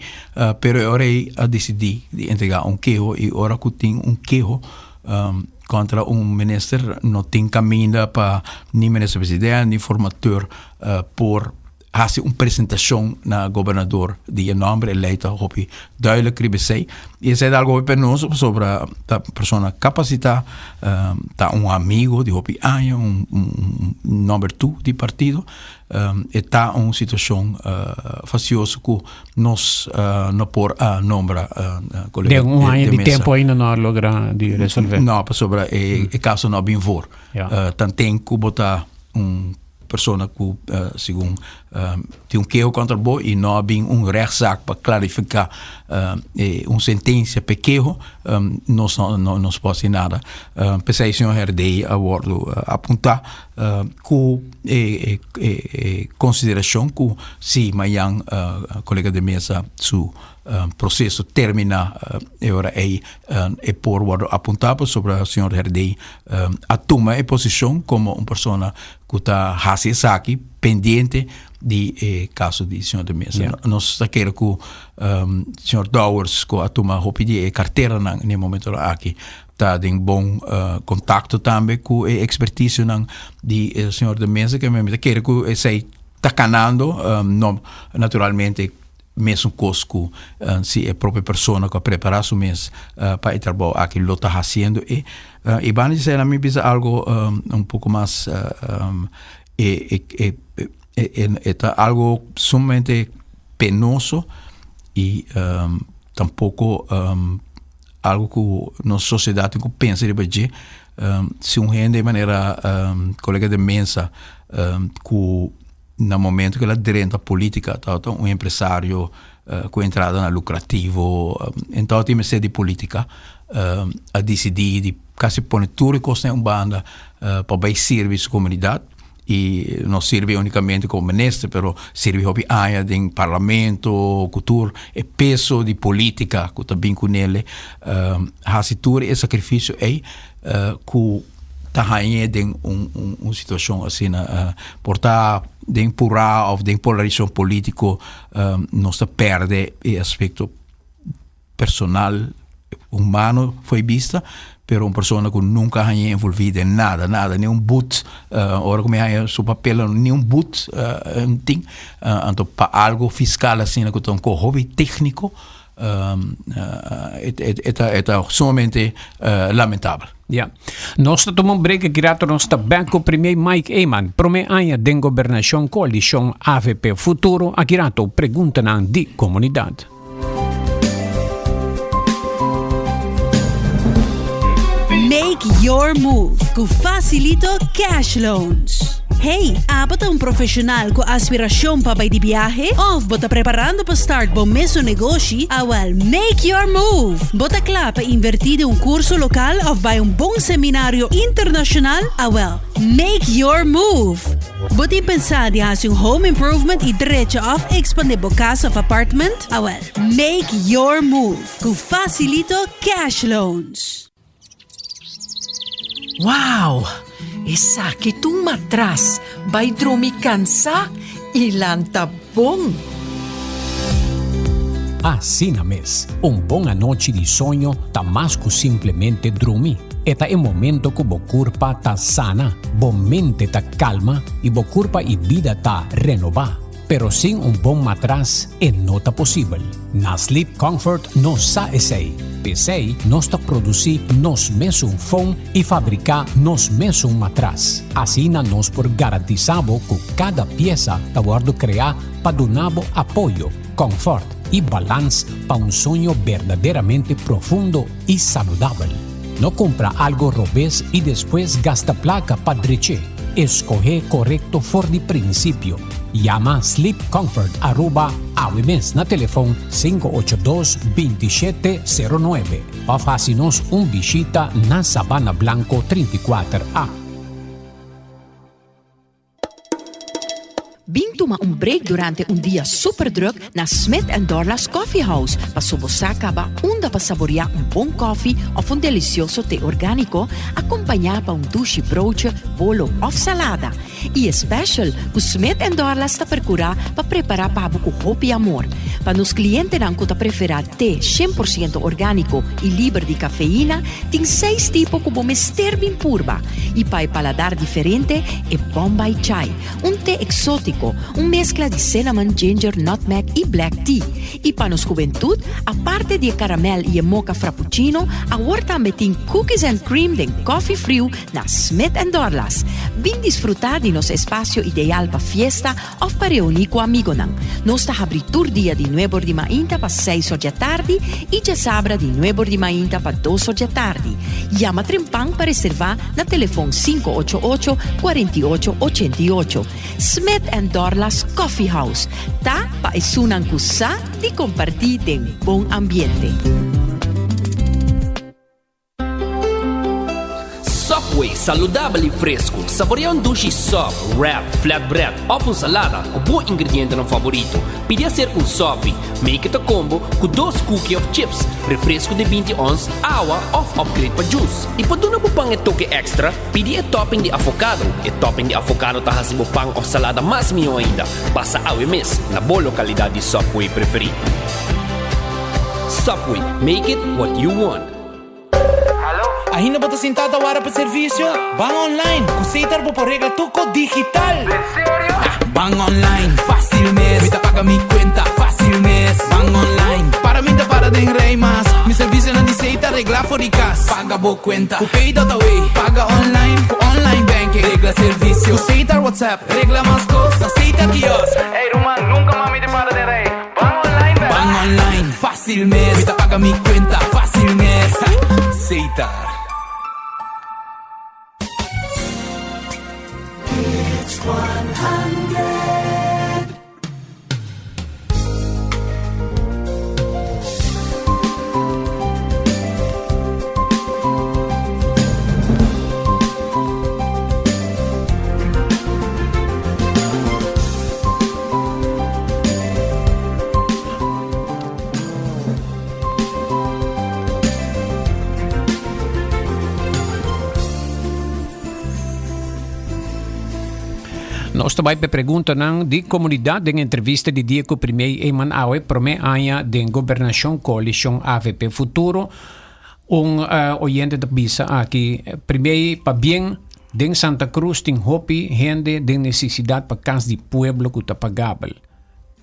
S3: pero e ora ei a disidí di entregá un keho i ora ku tin un keho kontra un minister no tin kaminda pa ni minister presidente ni formateur por hasi un presentashon na gobernador di e nòmber, e lei ta hopi duidelijk riba esei. I esei ta algu hopi penoso pasobra ta un persona kapasitá, ta un amigo di hopi aña, un nòmber tu di partido. E ta un situashon fasioso ku nos no por a nombra
S2: kolega Den un aña di tempu ainda no a logra di resolvé.
S3: No, pasobra e kaso no a bin voor. Tanten ku bo ta un. persona ku segun tin un keho kontra bo i no a bin un rechtszaak pa klarifiká e un sentensia pa e keho, nos no no por hasi nada. P'esei señor Herdé a wòrdu apuntá ku e e konsiderashon ku si mañan kolega de mesa su proseso terminá e ora ei e por wòrdu apuntá pasobra señor Herdé a tuma e posishon komo un persona ku ta hasi esaki pendiente di e kaso di señor de Meza. Yeah. Nos ta kere ku um, señor Dowers ku a tuma hopi di e karteranan in e momento aki ta den bon uh, kontakto tambe ku e ekspertisionan di e señor de Meza ke mi ta kere ku esei ta kanando um, no naturalmente Mesun kos ku si e propio persona ku a prepará su mes pa e trabou aki lo ta hasiendo e. I banda di esei mi bisa algo un poko mas e e ta algo sumamente penoso i tampoko algo ku nos sosiedat tin ku pensa riba dje. Si un hende manera kolega de mesa ku Na momento ku el a drenta polítika tabata un empresario ku entradanan lukrativo, en tabata tin mester di polítika, a disidí di kasi pone tur e kosnan un banda pa bai sirbi su komunidat i no sirbi únikamente komo minister pero sirbi hopi aña den parlamento ku tur e peso di polítika ku ta bin kunele, hasi tur e sakrifisio ei ku ta hañ'é den un un situacion asina. Por ta den purá of den polarisacion politico nos ta perde e aspecto personal, humano fo'i bista, pero un persona cu nunca a hañ'é envolvi den nada, nada, ni un but, ora cu mi haña su papelnan ni un but tin, anto pa algo fiscal asina cu ta un co hopi tecnico, E ta sumamente lamentabel.
S2: Ja. Nos ta tuma un break aki rato nos ta back ku Premier Mike Eman. Prome aña den gobernacion coalicion avp Futuro aki rato preguntanan di comunidad.
S1: Make your move ku Facilito Cash Loans. Hey, abo ta un profesional cu aspiracion pa bay di biahe? Of bo ta preparando pa start bo mesun negoshi? Awel, make your move! Bo ta cla pa inverti den un curso local of bay un bon seminario internacional? Awel, make your move! Bo tin pensa di haci un home improvement y drecha of expande bo cas of apartment? Awel, make your move cu Facilito Cash Loans!
S4: Wow! Esaki ta un matras bai drumi kansa i lanta bon.
S2: Asina mes, un bon anochi di soño ta mas ku simplemente drumi. E ta e momento ku bo kurpa ta sana, bo mente ta kalma i bo kurpa i bida ta renobá. Pero sin un bon matras e no ta posibel. Na Sleep Comfort nos sa esei. P'esei nos ta produsí nos mesun foam i fabriká nos mesun matras. Asina nos por garantisá bo ku kada piesa ta wòrdu kreá pa duna bo apoyo, kòmfòrt i balans pa un soño berdaderamente profundo i saludabel. No kumpra algo robes i despues gasta plaka pa drech'é. Eskohé korekto for di prinsipio. Yama Sleep Comfort Aruba awe mes na telefon 582 2709 òf hasi nos un bishita na Sabana Blanco 34 A.
S4: Bin tuma un break durante un dia super druk na Smith and Dorlas Coffee House paso bo sa caba unda pa saborea un bon koffie of un delicioso te organico acompaña pa un dushi broodje, bolo of salada. I e special cu Smith and Dorlas ta percura pa prepara pa bo cu hopi amor. Pa nos clientenan cu ta prefera te 100% organico y liber di cafeína, tin seis tipo cu bo mester bin purba. Y pa e paladar diferente, e Bombay Chai, un te exotico, un mezcla di cinnamon, ginger, nutmeg y black tea. Y pa nos hubentud, aparte di e caramel y e mocha frappuccino, awor tambe tin cookies and cream den coffee friu na Smith and Dorlas. Bin disfruta di nos espacio ideal pa fiesta of pa reuni cu amigonan. Nos ta habri tur dia di. nuebe or di mainta pa seis or di atardi i djasabra di nuebe or di mainta pa dos or di atardi. Yama trempan pa reservá na telefon 588 48 88. Smith and Dorla's Coffee House ta pa esunnan ku sa di kompartí den bon ambiente.
S5: Subway, saludabel y fresco. Saborea un dushi sub, wrap, flatbread of un salada cu bo ingredientenan favorito. Pidi acerca un sopi, make it a combo cu dos cookie of chips, refresco di binti ons, awa of upgrade pa juice. Y pa duna bo pan e toke extra, pidi e topping di avocado. E topping di avocado ta haci bo pan of salada mas miho ainda. Pasa awe mes na bo localidad di Subway preferi. Subway, make it what you want.
S6: Ainda bo ta sinta ta wara pa servisio? Ban online! Ku Setar bo por regla tur kos digital! Ban online, fácil mes! Mi ta paga mi kuenta, fácil mes! Ban online, para mi ta para den rei mas! Mi servisionan di Setar regla for di kas! Paga bo kuenta ku Pay.away! Paga online ku online banking! Regla servisio ku Setar WhatsApp! Regla mas kos na Setar kiosk! Ey ruman, nunka mas mi ta para den rei! Ban online bèk! Ban online, fácil mes! Mi ta paga mi kuenta, fácil mes! Setar.
S2: Nos ta bai pe preguntanan di komunidat den entrevista di dia ku Premier Eman awe prome aña den gobernashon koalishon avp Futuro. Un oyente ta bisa aki, Premier pabien den Santa Cruz tin hopi hende den nesesidat pa kas di pueblo ku ta pagabel.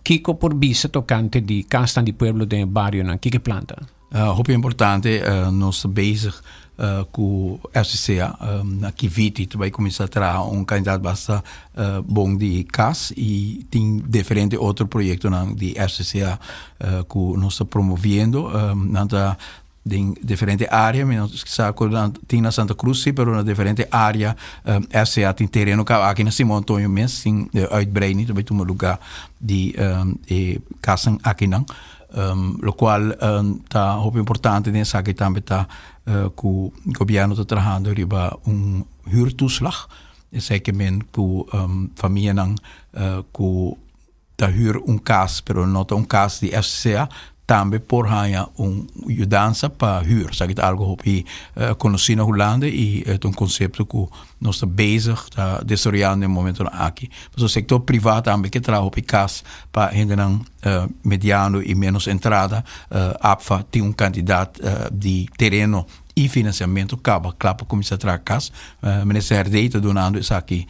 S2: Kiko por bisa tokante di kasnan di pueblo den e barionan? Kiko e plan ta?
S3: Hopi importante, nos ta bezig ku FCCA na Kiviti ta bai kuminsá traha un kandidat basta bon di kas i tin diferente otro proyektonan di FCCA ku nos ta promoviendo. Nan ta den diferente área, mi no sa ku nan tin na Santa Cruz si, pero na diferente área FCA tin tereno kaba. Aki na Simon Antonio mes tin de uitbreiding ta bai tuma lugá di e kasnan akinan. Lokual ta hopi importante den esaki tambe ta ku gobièrnu ta trahando riba un huurtoeslag. Esei ke men ku famianan ku ta hür un kas pero no ta un kas di FCCA tambe por haña un yudansa pa hür. Esaki ta algu hopi konosí na Hulanda i e ta un konsepto ku nos ta bezig ta desaroyando den momentonan aki. Pasobra sektor privá tambe ke traha hopi kas pa hendenan mediano i ménos entrada. APFA tin un kantidat di tereno i finansiamentu kaba kla pa kuminsá traha kas. Minister Herdé ta dunando esaki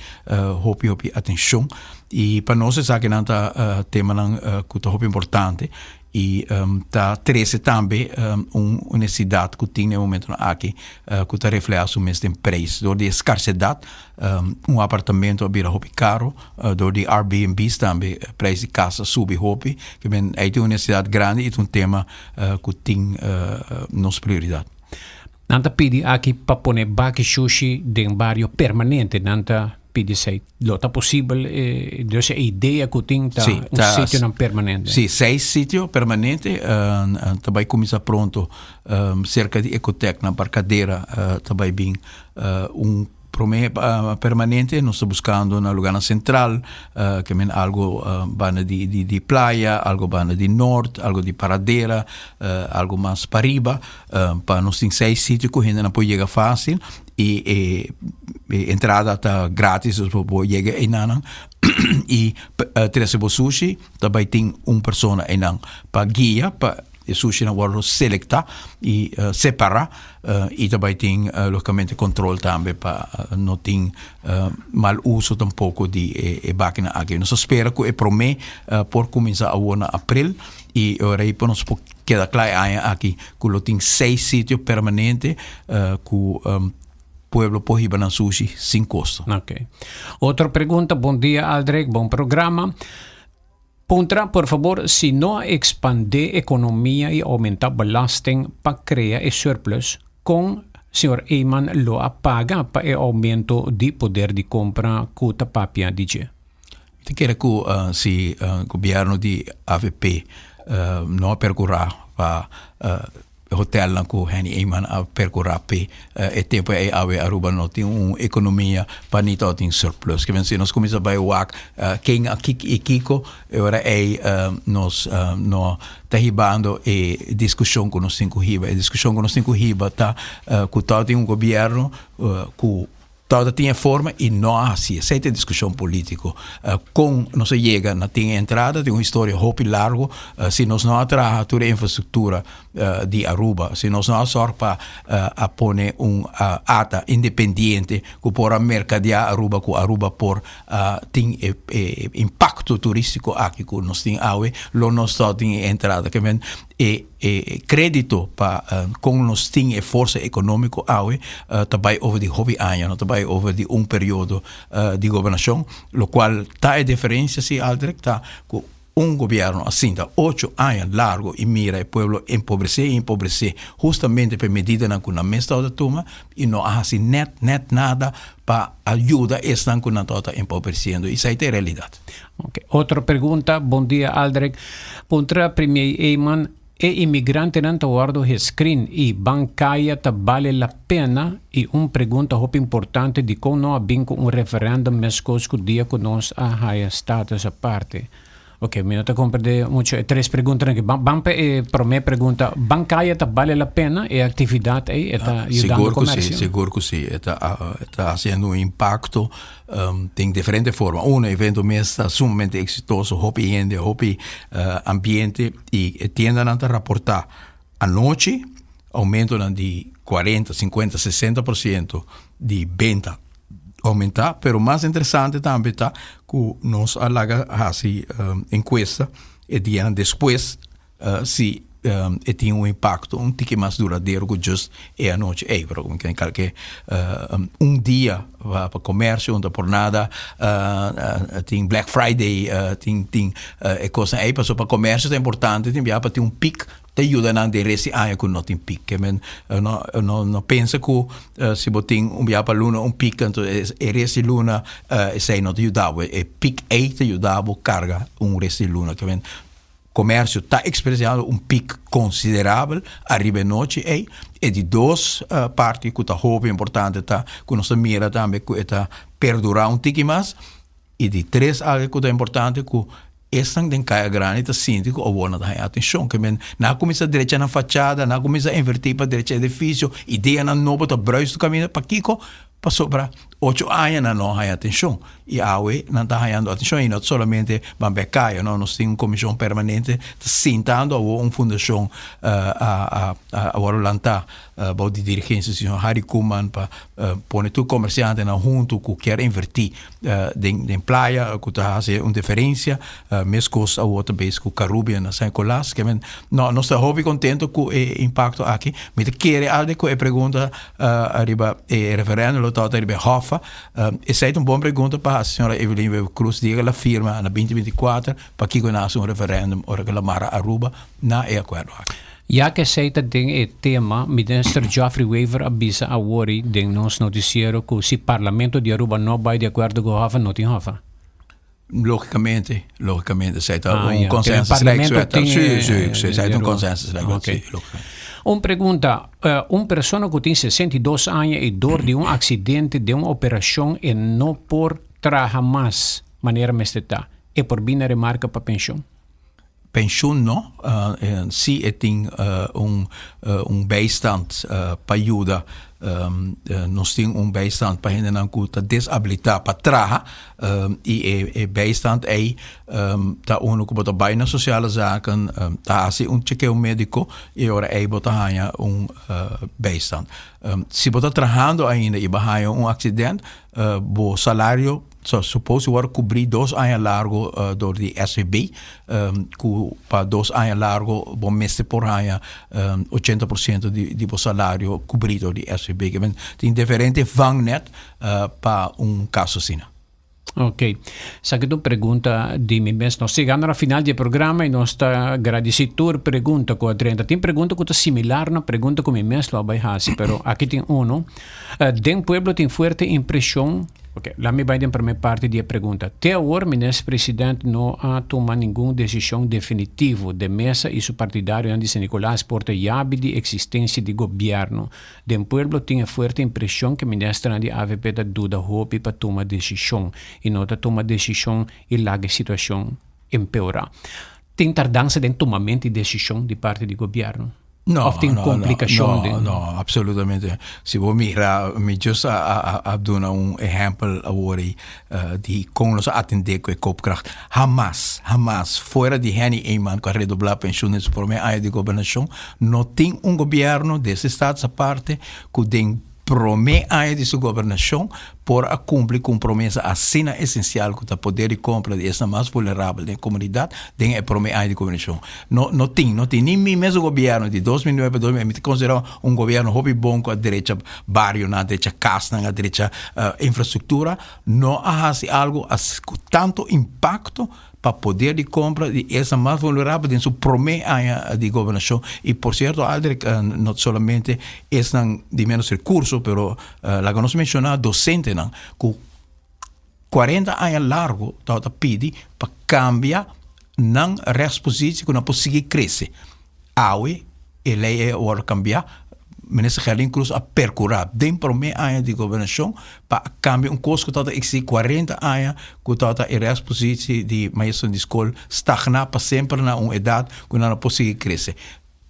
S3: hopi hopi atenshon i pa nos esakinan ta temanan ku ta hopi importante i ta trese tambe un nesesidat ku tin na e momentonan aki ku ta reflehá su mes den preis. Dor di e skarsedat un apartamento a bira hopi karo, dor di Airbnb's tambe preis di kas a subi hopi. Ke men ei tin un nesesidat grandi i ta un tema ku tin nos prioridat.
S2: Nan ta pidi aki pa pone baki shushi den bario permanente. Nan ta pidi esei. Lo ta posibel? Dus e idea ku tin ta un sitionan permanente.
S3: Sí, seis sitio permanente ta bai kuminsá pronto serka di Ecotec na Barcadera ta bai bin un Prome permanente nos ta buscando na lugarnan central, ke men algo banda di di di playa, algo banda di noord, algo di Paradera, algo mas pariba, pa nos tin seis sitio ku hendenan por yega fácil i e e entrada ta gratis, dus bo por yega einanan i trese bo sushi, ta bai tin un persona einan pa guia pa E sushinan wòrdu selektá i separá i ta bai tin lógikamente kontrol tambe pa no tin mal uso tampoko di e bakinan aki. Nos ta spera ku e promé por kuminsá awor na aprel i ora ei por nos por keda kla e aña aki ku lo tin seis sitio permanente ku pueblo por hiba nan sushi sin kosto.
S2: Otro pregunta, bon dia Aldrich, bon programa. Puntra, por fabor, si no a expande economia y aumenta belasting pa crea e surplus, con señor Eman lo a paga pa e aumento di poder di compra cu ta papia di dje?
S3: Mi ta kere cu si gobierno di avp no a percura pa E hotelnan ku Henny Eman a perkurá p'e e tempu ei awe Aruba no tin un ekonomia pa ni tabata tin surplus. Ke men si nos kuminsá bai wak ken a kiko i kiko e ora ei nos no ta hibando e diskushon ku nos tin ku hiba. E diskushon ku nos tin ku hiba ta ku tabatin un gobièrnu ku Tabata tin e forma y no a haci. Esey ta e discusion politico. Con nos a yega na tin e entrada tin un historia hopi largo. Si nos no a traha tur e infrastructura di Aruba, si nos no a zorg pa a pone un ata independiente cu por a mercadea Aruba, cu Aruba por tin e impacto turistico aki cu nos tin awe, lo nos ta tin e entrada. E E kredito pa kon nos tin e forsa ekonómiko awe ta bai over di hopi aña, no ta bai over di un periodo di gobernashon, lokual ta e diferensia si Aldrich ta ku un gobièrnu a sinta ocho aña largo i mira e pueblo empobresé i empobresé hustamente pa e medidanan ku nan mes tabata tuma i no a hasi nèt nèt nada pa a yuda esnan ku nan tabata empobresiendo i esei ta e realidat.
S2: Ok, otro pregunta, bon dia Aldrich. Puntra Premier Eman, e inmigrantenan ta wordo gescreen y ban caya ta bale la pena? Y un pregunta hopi importante dicon no a bin cu un referendum mescos cu dia cu nos a haya status aparte? Ok, mi no ta comprende mucho e tres preguntanan aki. Ban, ban pa e prome pregunta, ban caya ta bale la pena e actividad ey? E ta yudando
S3: Sigur cu si,
S2: comercio?
S3: sigur cu si. E ta, e ta haciendo un impacto Den diferente forma. Uno, evento mes ta sumamente exitoso, hopi hende, hopi ambiente y e tiendanan ta raporta anochi aumentonan di cuarenta, cincuenta, sesenta por ciento di benta aumenta. Pero mas interesante tambe ta cu nos a laga haci encuesta e dianan despues Si e tin un impacto un tiki mas duradero cu just e anochi ey, pero como ken calke un dia pa comercio unda por nada tin Black Friday tin tin e cosnan ey pasobra pa comercio ta importante tin bia pa tin un piek ta yuda nan den rest di aña cu no tin piek ke men no no pensa cu si bo tin un bia pa luna un piek anto e rest di luna esey no ta yuda bo e piek ey ta yuda bo carga un rest di luna ke men Comercio ta experienciando un piek considerabel ariba e nochi ey. E di dos parti cu ta hopi importante ta cu nos ta mira tambe cu e ta perdura un tiki mas. Y di tres algo cu ta importante cu esnan den Caya Grandi ta sinti cu awor nan ta haña atencion. Ke men nan a cuminsa drecha nan fachada, nan a cuminsa inverti pa drecha edificio, ideanan nobo ta bruis tur caminda. Pakico? Pasobra ocho aña nan no a haña atencion y awe nan ta hañando atencion y no solamente ban bek caya no, nos tin un comision permanente ta sintando awo un fundacion a a worde lanta bou di dirigencia di señor Harry Koeman pa pone tur comerciantenan hunto cu kier inverti den den playa cu ta haci un diferencia mescos awo ta bezig cu Carubia na San Nicolas no nos ta hopi contento cu e impacto aki mi ta kere alde cu e pregunta Ariba e referendum lo tabata riba e Hoffa. Esei ta un bon pregunta pa hasi señora Evelyn Wever Croes dia el a firma na binti binti kuater pakiko nan hasi un referendum ora ku el a mara Aruba na e akuerdo aki.
S2: Ya ku esei ta den e tema, Minister Geoffrey Wever a bisa awori den nos notisiero ku si Parlamento di Aruba no bai di akuerdo ku Hoffa no tin Hoffa.
S3: Logicamente, logicamente, esei ta un consensus rijkswet. Sí, sí, sí, esei ta un consensus rijkswet, sí, logicamente.
S2: Un pregunta, un persona cu tin 62 aña y door di un accidente den un operacion e no por traha mas manera mester ta, e por bin na remarca pa pensioen?
S3: Pensioen no, si e tin un un bijstand pa yuda, nos tin un bijstand pa hendenan ku ta desabilitá pa traha i e bijstand ei ta unu ku bo ta bai na Sociale Zaken, ta hasi un chekeo médiko i ora ei bo ta haña un bijstand. Si bo ta trahando ainda i bo haña un aksident, bo salario So suppose si wòrdu kubrí dos aña largu dor di SVB, ku pa dos aña largu bo mester por haña ochenta por siento di bo salario kubrí dor di SVB. Ke men tin diferente vangnet pa un kaso asina.
S2: Ok. Esaki ta un pregunta di mi mes. Nos ta yegando na final di e programa y nos ta gradici tur pregunta cu a drenta. Tin pregunta cu ta similar na pregunta cu mi mes lo a bay haci, pero aki tin uno. Den pueblo tin fuerte impresion. Ok, laat mi bay den prome parti di e pregunta. Te awor Minister President no a tuma ningun decision definitivo. De Meza y su partidarionan di San Nicolas por ta yabi di existencia di gobierno. Den pueblo tin e fuerte impresion cu ministernan di avp ta duda hopi pa tuma decision y no ta tuma decision y laga e situacion empeora. Tin tardansa den tumamento di decision di parti di gobierno?
S3: No,
S2: Of tin
S3: no,
S2: complicacion
S3: no,
S2: den?
S3: No, absolutamente. Si bo mira, mi just a, a, a duna un ehempel awor ei, di con nos a atende cu e koopkracht. Hamas, hamas, fuera di Henny Eman cu a redobla pensioen den su prome aña di gobernacion, no tin un gobierno desde Staats Aparte cu den prome aña di su gobernacion por a cumpli cu un promesa asina esencial cu ta poder di compra di esnan mas vulnerabel den e comunidad den e prome aña di gobernacion. No, no tin, no tin. Ni mi mesun gobierno di 2009 pa 2000, mi ta considera un gobierno hopi bon cu a drecha barionan, a drecha casnan, a drecha infrastructura, no a haci algo cu tanto impacto pa poder di compra di esnan mas vulnerabel den su prome aña di gobernacion. Y por cierto, Aldrich, no solamente esnan di menos recurso, pero laga nos menciona docentenan cu 40 aña largo tabata pidi pa cambia nan rechtspositie cu nan por sigui crece. Awe e ley ei a worde cambia, Minister Gerlin Cruz a percura den prome aña di gobernacion pa a cambia un cos cu tabata existi 40 aña cu tabata e rechtspositie di maestronan di scol stagna pa semper na un edad cu nan no por sigui crece.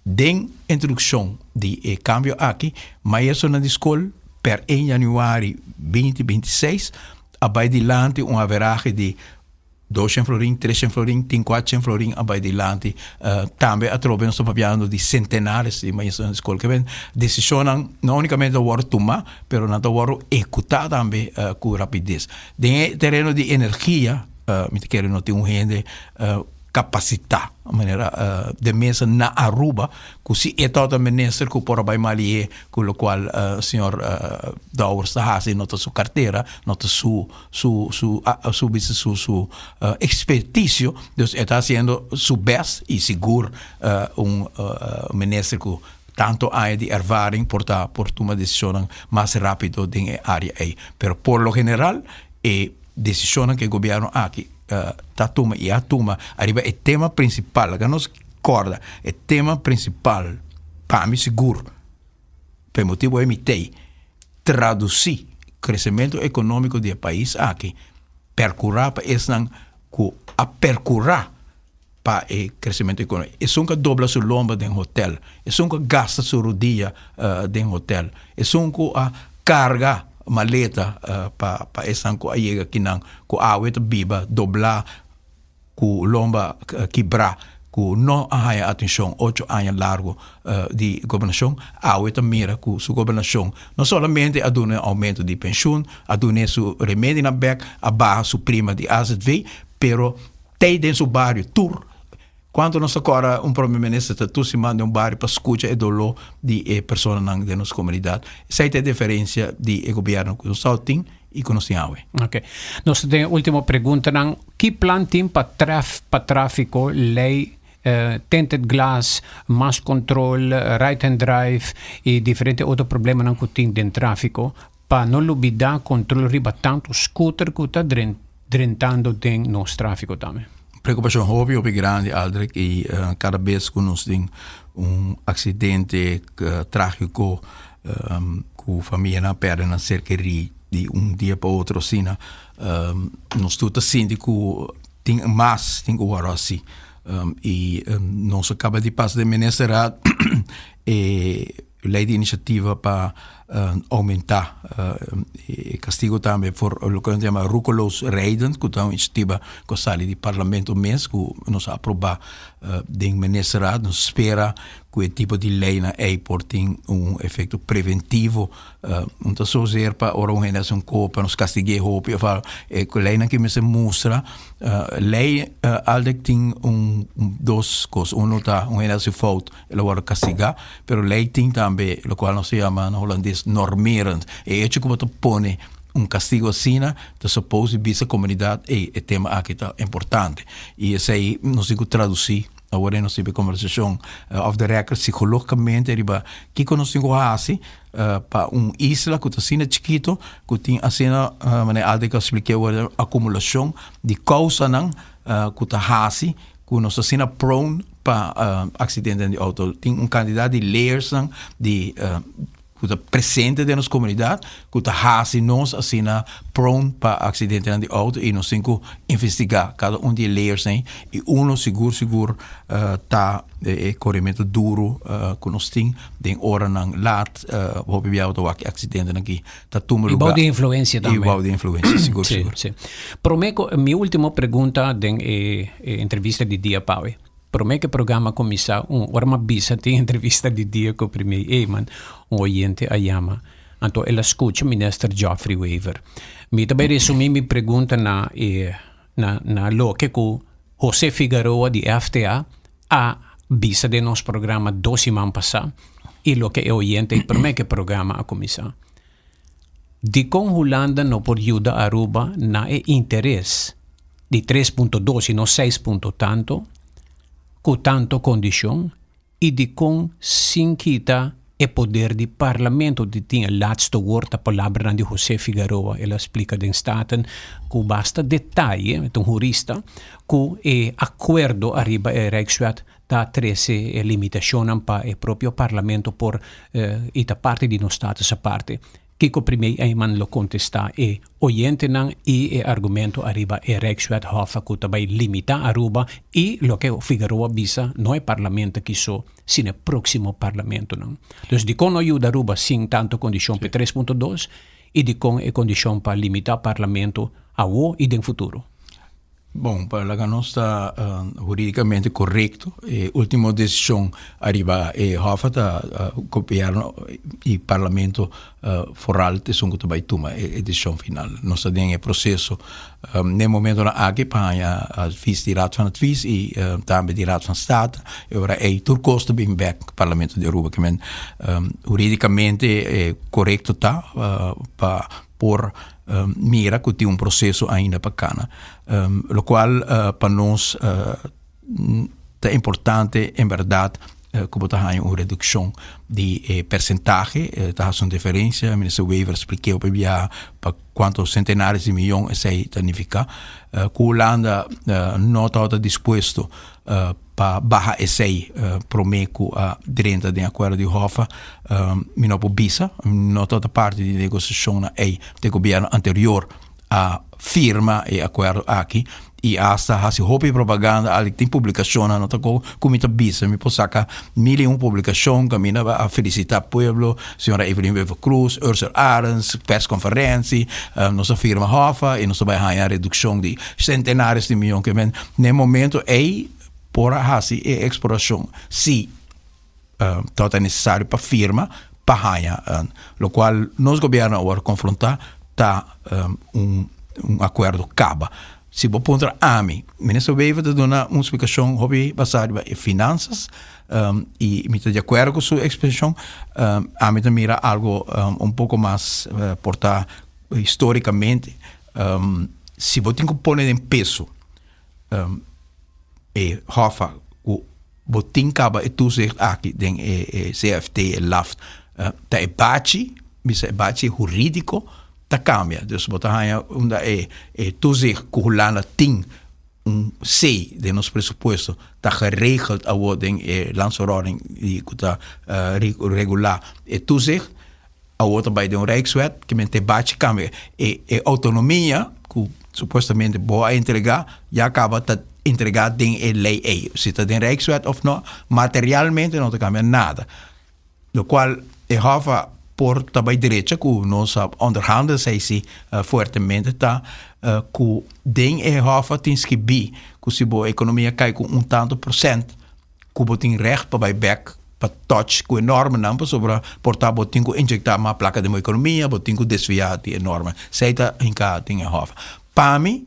S3: Den introduccion di e cambio aki, maestronan di scol per 1 januari 2026 a bay dilanti un averahe di 200 florin, 300 florin, tin 400 florin a bai dilanti. Tambe atrobe nos ta papiando di centenares di maestronan di skol. Ke men decisionnan no unicamente ta wòrdu tumá, pero nan ta wòrdu ehekutá tambe ku rapides. Den e tereno di energia, mi ta kere no tin un hende kapasitá manera de mesa na Aruba ku si e tabata minister ku por a bai malié ku lokual señor Dowers ta hasi no ta su kartera, no ta su su su su bisa su su experticio dus e ta haciendo su best y sigur un minister cu tanto aña di ervaring por ta por tuma decisionnan mas rapido den e area ey pero por lo general e decisionnan cu e gobierno aki ta tuma y a tuma ariba e tema principal laga nos corda e tema principal pa mi sigur pa e motibo ey mi tey Tradusí kresementu ekonómiko di e pais aki, perkurá pa esnan ku a perkurá pa e kresementu ekonómiko. Esun ku a dobla su lomba den hotel, esun ku a gasta su rudia den hotel, esun ku a karga maleta pa pa esnan ku a yega kinan ku awe ta biba doblá ku lomba kibrá ku no a haña atenshon ocho aña largu di gobernashon, awe ta mira ku su gobernashon no solamente a duna un oumento di penshun, a dun'é su remedinan bèk, a baha su prima di azv, pero tei den su bario tur. Kuantu nos ta kòrda un prome minister ta tur siman den un bario pa skucha e doló di e personanan den nos komunidat. Esei ta e diferensia di e gobièrnu ku nos tabatin i ku nos tin awe.
S2: Ok. Nos ta den e ultimo preguntanan. Ki plan tin pa traf pa trafiko, lei tinted glass, mas control, right hand drive i diferente otro problemanan ku tin den trafiko pa no lubida control riba tantu scooter ku ta drentando den nos trafiko tambe?
S3: Preokupashon hopi hopi grandi Aldrich i kada bes ku nos tin un aksidente tragiko ku famianan a pèrdè nan ser kerí di un dia pa otro asina nos tur ta sinti ku tin mas tin ku wòrdu hasi i nos a kaba di pasa den ministerraad e lei di inisiativa pa oumentá e kastigo tambe for loke nan ta yama roekeloos rijden ku ta un inisiativa ku a sali di parlamento mes ku nos a aprobá den ministerraad nos spera ku e tipo di leinan ei por tin un efekto preventivo. Un ta zozeer pa ora un hende hasi un kos pa nos kastig'é hopi òf algu. E leinan ke mester mustra, lei alde tin un dos kos. Uno ta un hende hasi fout el a wòrdu kastigá, pero lei tin tambe lokual nos ta yama na hulandes normerend. E hecho ku bo ta pone. Un castigo asina ta suppose di bisa comunidad, ey, e tema aki ta importante. Y esey nos tin cu traduci, awor nos tin e conversacion off the record, psicologicamente riba kico nos tin cu haci pa un isla cu ta asina chikito, cu tin asina, manera Aldrich a splica awor, acumulacion di causanan cu ta haci cu nos ta asina prone pa accidentenan di auto. Tin un cantidad di layersnan di ku ta presente den nos komunidat ku ta hasi nos asina prone pa aksidentenan di outo i nos tin ku investigá kada un di e layers ei i uno sigur sigur ta e korementu duru ku nos tin den oranan lat hopi biaha bo ta wak e aksidentenan aki ta tuma
S2: I
S3: lugá
S2: bou di influensia
S3: i
S2: tambe.
S3: bou di influensia sigur
S2: Sí,
S3: sigur.
S2: sí. Promé ku mi último pregunta den e entrevista di dia pawe. Promé ku e programa kuminsá, un ora m'a bisa tin entrevista di dia ku Premier Eman, un oyente a yama. Anto el a skucha Minister Geoffrey Wever. Mi ta bai resumí mi pregunta na e na na loke ku José Figaroa di FTA a bisa den nos programa dos siman pasá i loke e oyente ei promé ku e programa a kuminsá. Dikon Hulanda no por yuda Aruba na e interes di 3.2 y no 6 punto tanto, cu tanto condicion y dicon sin kita e poder di Parlamento di tin e laatste woord, ta palabranan di Jose Figaroa, el a splica den Staten cu basta detaye, e ta un hurista, cu e acuerdo ariba e Rijkswet ta trece e limitacionnan pa e propio Parlamento por y ta parti di nos status aparte. Kiko Premier Eman lo contesta e oyentenan y e argumento ariba e Rijkswet Hoffa cu ta bay limita Aruba y loke Figaroa bisa no e Parlamento aki so sino e proximo Parlamentonan. Dus dicon no yuda Aruba sin tanto condicion pa e 3.2 y dicon e condicion pa limita Parlamento awo y den futuro?
S3: Bon, pa laga nos ta huridicamente corecto, e ultimo decision ariba e Hof ta gobierno y parlamento foral ta esun cu ta bay tuma e decision final. Nos ta den e proceso n'e momentonan aki pa haña advies di Raad van Advies y tambe di Raad van State. E ora ey tur cos ta bin bek Parlamento di Aruba. Kimen huridicamente corecto ta pa por mira ku tin un proseso ainda pa kana. Lokual pa nos ta importante en bèrdat ku bo ta haña un redukshon di e persentahe, ta hasi un diferensia, Minister Wever splik'é hopi biaha pa kuantu sentenares di miyon esei ta nifiká. Ku Hulanda no tabata dispuesto pa baha esei promé ku a drenta den akuerdo di Hoffa, mi no por bisa, no tabata parti di negosiashonnan ei den gobièrnu anterior a firma e akuerdo aki i asta hasi hopi propaganda, al tin publikashonnan, no ta ku mi ta bisa, mi por saka mil i un publikashon kaminda a felisitá pueblo, señora Evelyn Wever Croes, Ursel Arends, perskonferensi, nos a firma Hoffa i nos ta bai haña redukshon di sentenares di miyon ke men n'e momento ei por a hasi e eksplorashon si tabata nesesario pa firma pa haña lokual nos gobièrnu awor konfrontá ta un akuerdo kaba. Si bo puntra ami, Minister Wever ta duna un splikashon hopi basá riba e finansas i mi ta di akuerdo ku su ekspreshon. Ami ta mira algu un poko mas por ta histórikamente si bo tin ku pone den peso e hòf ku bo tin kaba e toezicht aki den e CFT, e LAFT, ta e bachi, bisa e bachi hurídiko ta kambia. Dus bo ta haña unda e toezicht ku Hulanda tin un C den nos presupuesto ta geregeld awor den e landsverordening di ku ta regulá e toezicht. Awor ta bai den un Rijkswet, ke men te bachi kambia. E e outonomia ku supuestamente bo a entregá, ya kaba ta entregá den e lei ei. Si ta den Rijkswet òf no, materialmente no ta kambia nada. Lokual e Hof a por ta bai derecha ku nos a onderhandel esei si fuertemente ta ku den e Hof a tin skibí ku si bo ekonomia kai ku un tantu prosènt, ku bo tin règt pa bai bèk pa touch ku e normanan pasobra por ta bo tin ku injektá mas plaka den bo ekonomia, bo tin ku desviá di e norma. Esei ta hinká den e hòf. Pa mi,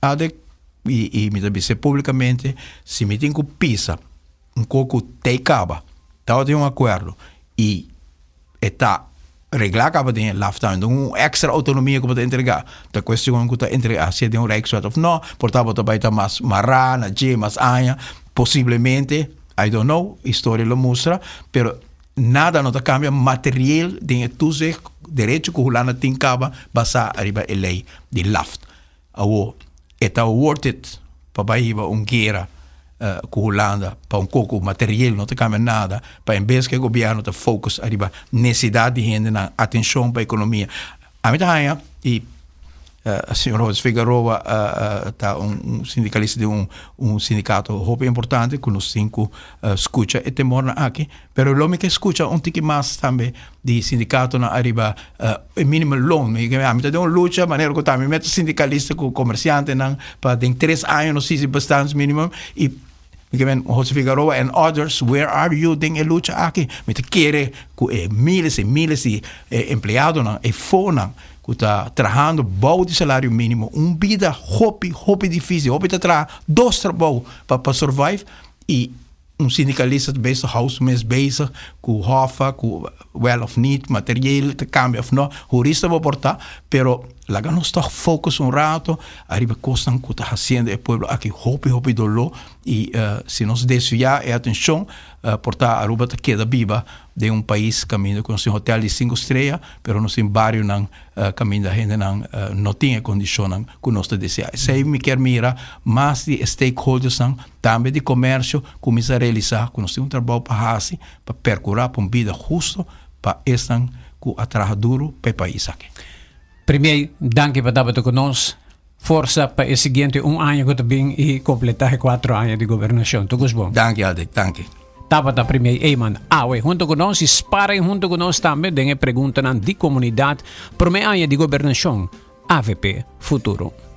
S3: Adek, i i mi ta bis'é públikamente, si mi tin ku pisa un kos ku tei kaba, tabatin un akuerdo i e ta. Reglá kaba den e lafta un un extra autonomia ku bo ta entregá. Ta kuestion ku ta entregá si e den un Rijkswet of no. Por ta bo ta bai ta mas mará na dje mas aña, posiblemente, I don't know, historia lo mustra, pero nada no ta kambia materieel den e toezicht derecho ku Hulanda tin kaba basá ariba e lei di laft. Awor, e ta worth it pa bai hiba un guera ku Hulanda pa un koko materieel no ta kambia nada, pa en bes ku e gobièrnu ta focus ariba nesesidat di hendenan, atenshon pa ekonomia. Ami ta haña i señor Jose Figaroa ta un sindikalista di un sindikato hopi importante ku nos tin ku skucha e temornan aki. Pero lo mi ke skucha un tiki mas tambe di sindikatonan ariba e minimum loon. Mi ami ta den un lucha manera ku ta mi meta sindikalista ku komersiantenan pa den tres aña nos hisi bestaansminimum i mi ke men Jose Figaroa and others where are you den e lucha aki? Mi ta kere ku e miles i miles di empleadonan e fonan ku ta trahando bou di salario minimo un bida hopi hopi difisil hopi ta traha dos trabou pa pa survive i Un sindicalista ta bezig hou su mes bezig cu hoffa, cu wel of niet, materieel ta cambia of no. Hurista bo por ta, pero laga nos toch focus un rato ariba cosnan cu ta haciendo e pueblo aki hopi hopi dolor y si nos desvia e atencion por ta Aruba ta keda biba den un pais caminda cu nos tin hotel di cinco strea pero nos tin barionan Kaminda hendenan no tin e kondishonnan ku nos ta deseá. Esei mi kier mira mas di e stakeholdersnan, tambe di komersio, kuminsá realisá ku nos tin un trabou pa hasi pa perkurá pa un bida husto pa esnan ku a traha duru pa e pais aki.
S2: Premier, danki pa tabata ku nos. Forsa pa e siguiente un aña ku ta bin i kompletá e kuatro aña di gobernashon. Tur kos bon.
S3: Danki Aldrich, danki.
S2: Tabata Premier Eman awe hunto ku nos i sparring hunto ku nos tambe den e preguntanan di komunidat promé aña di gobernashon avp Futuro.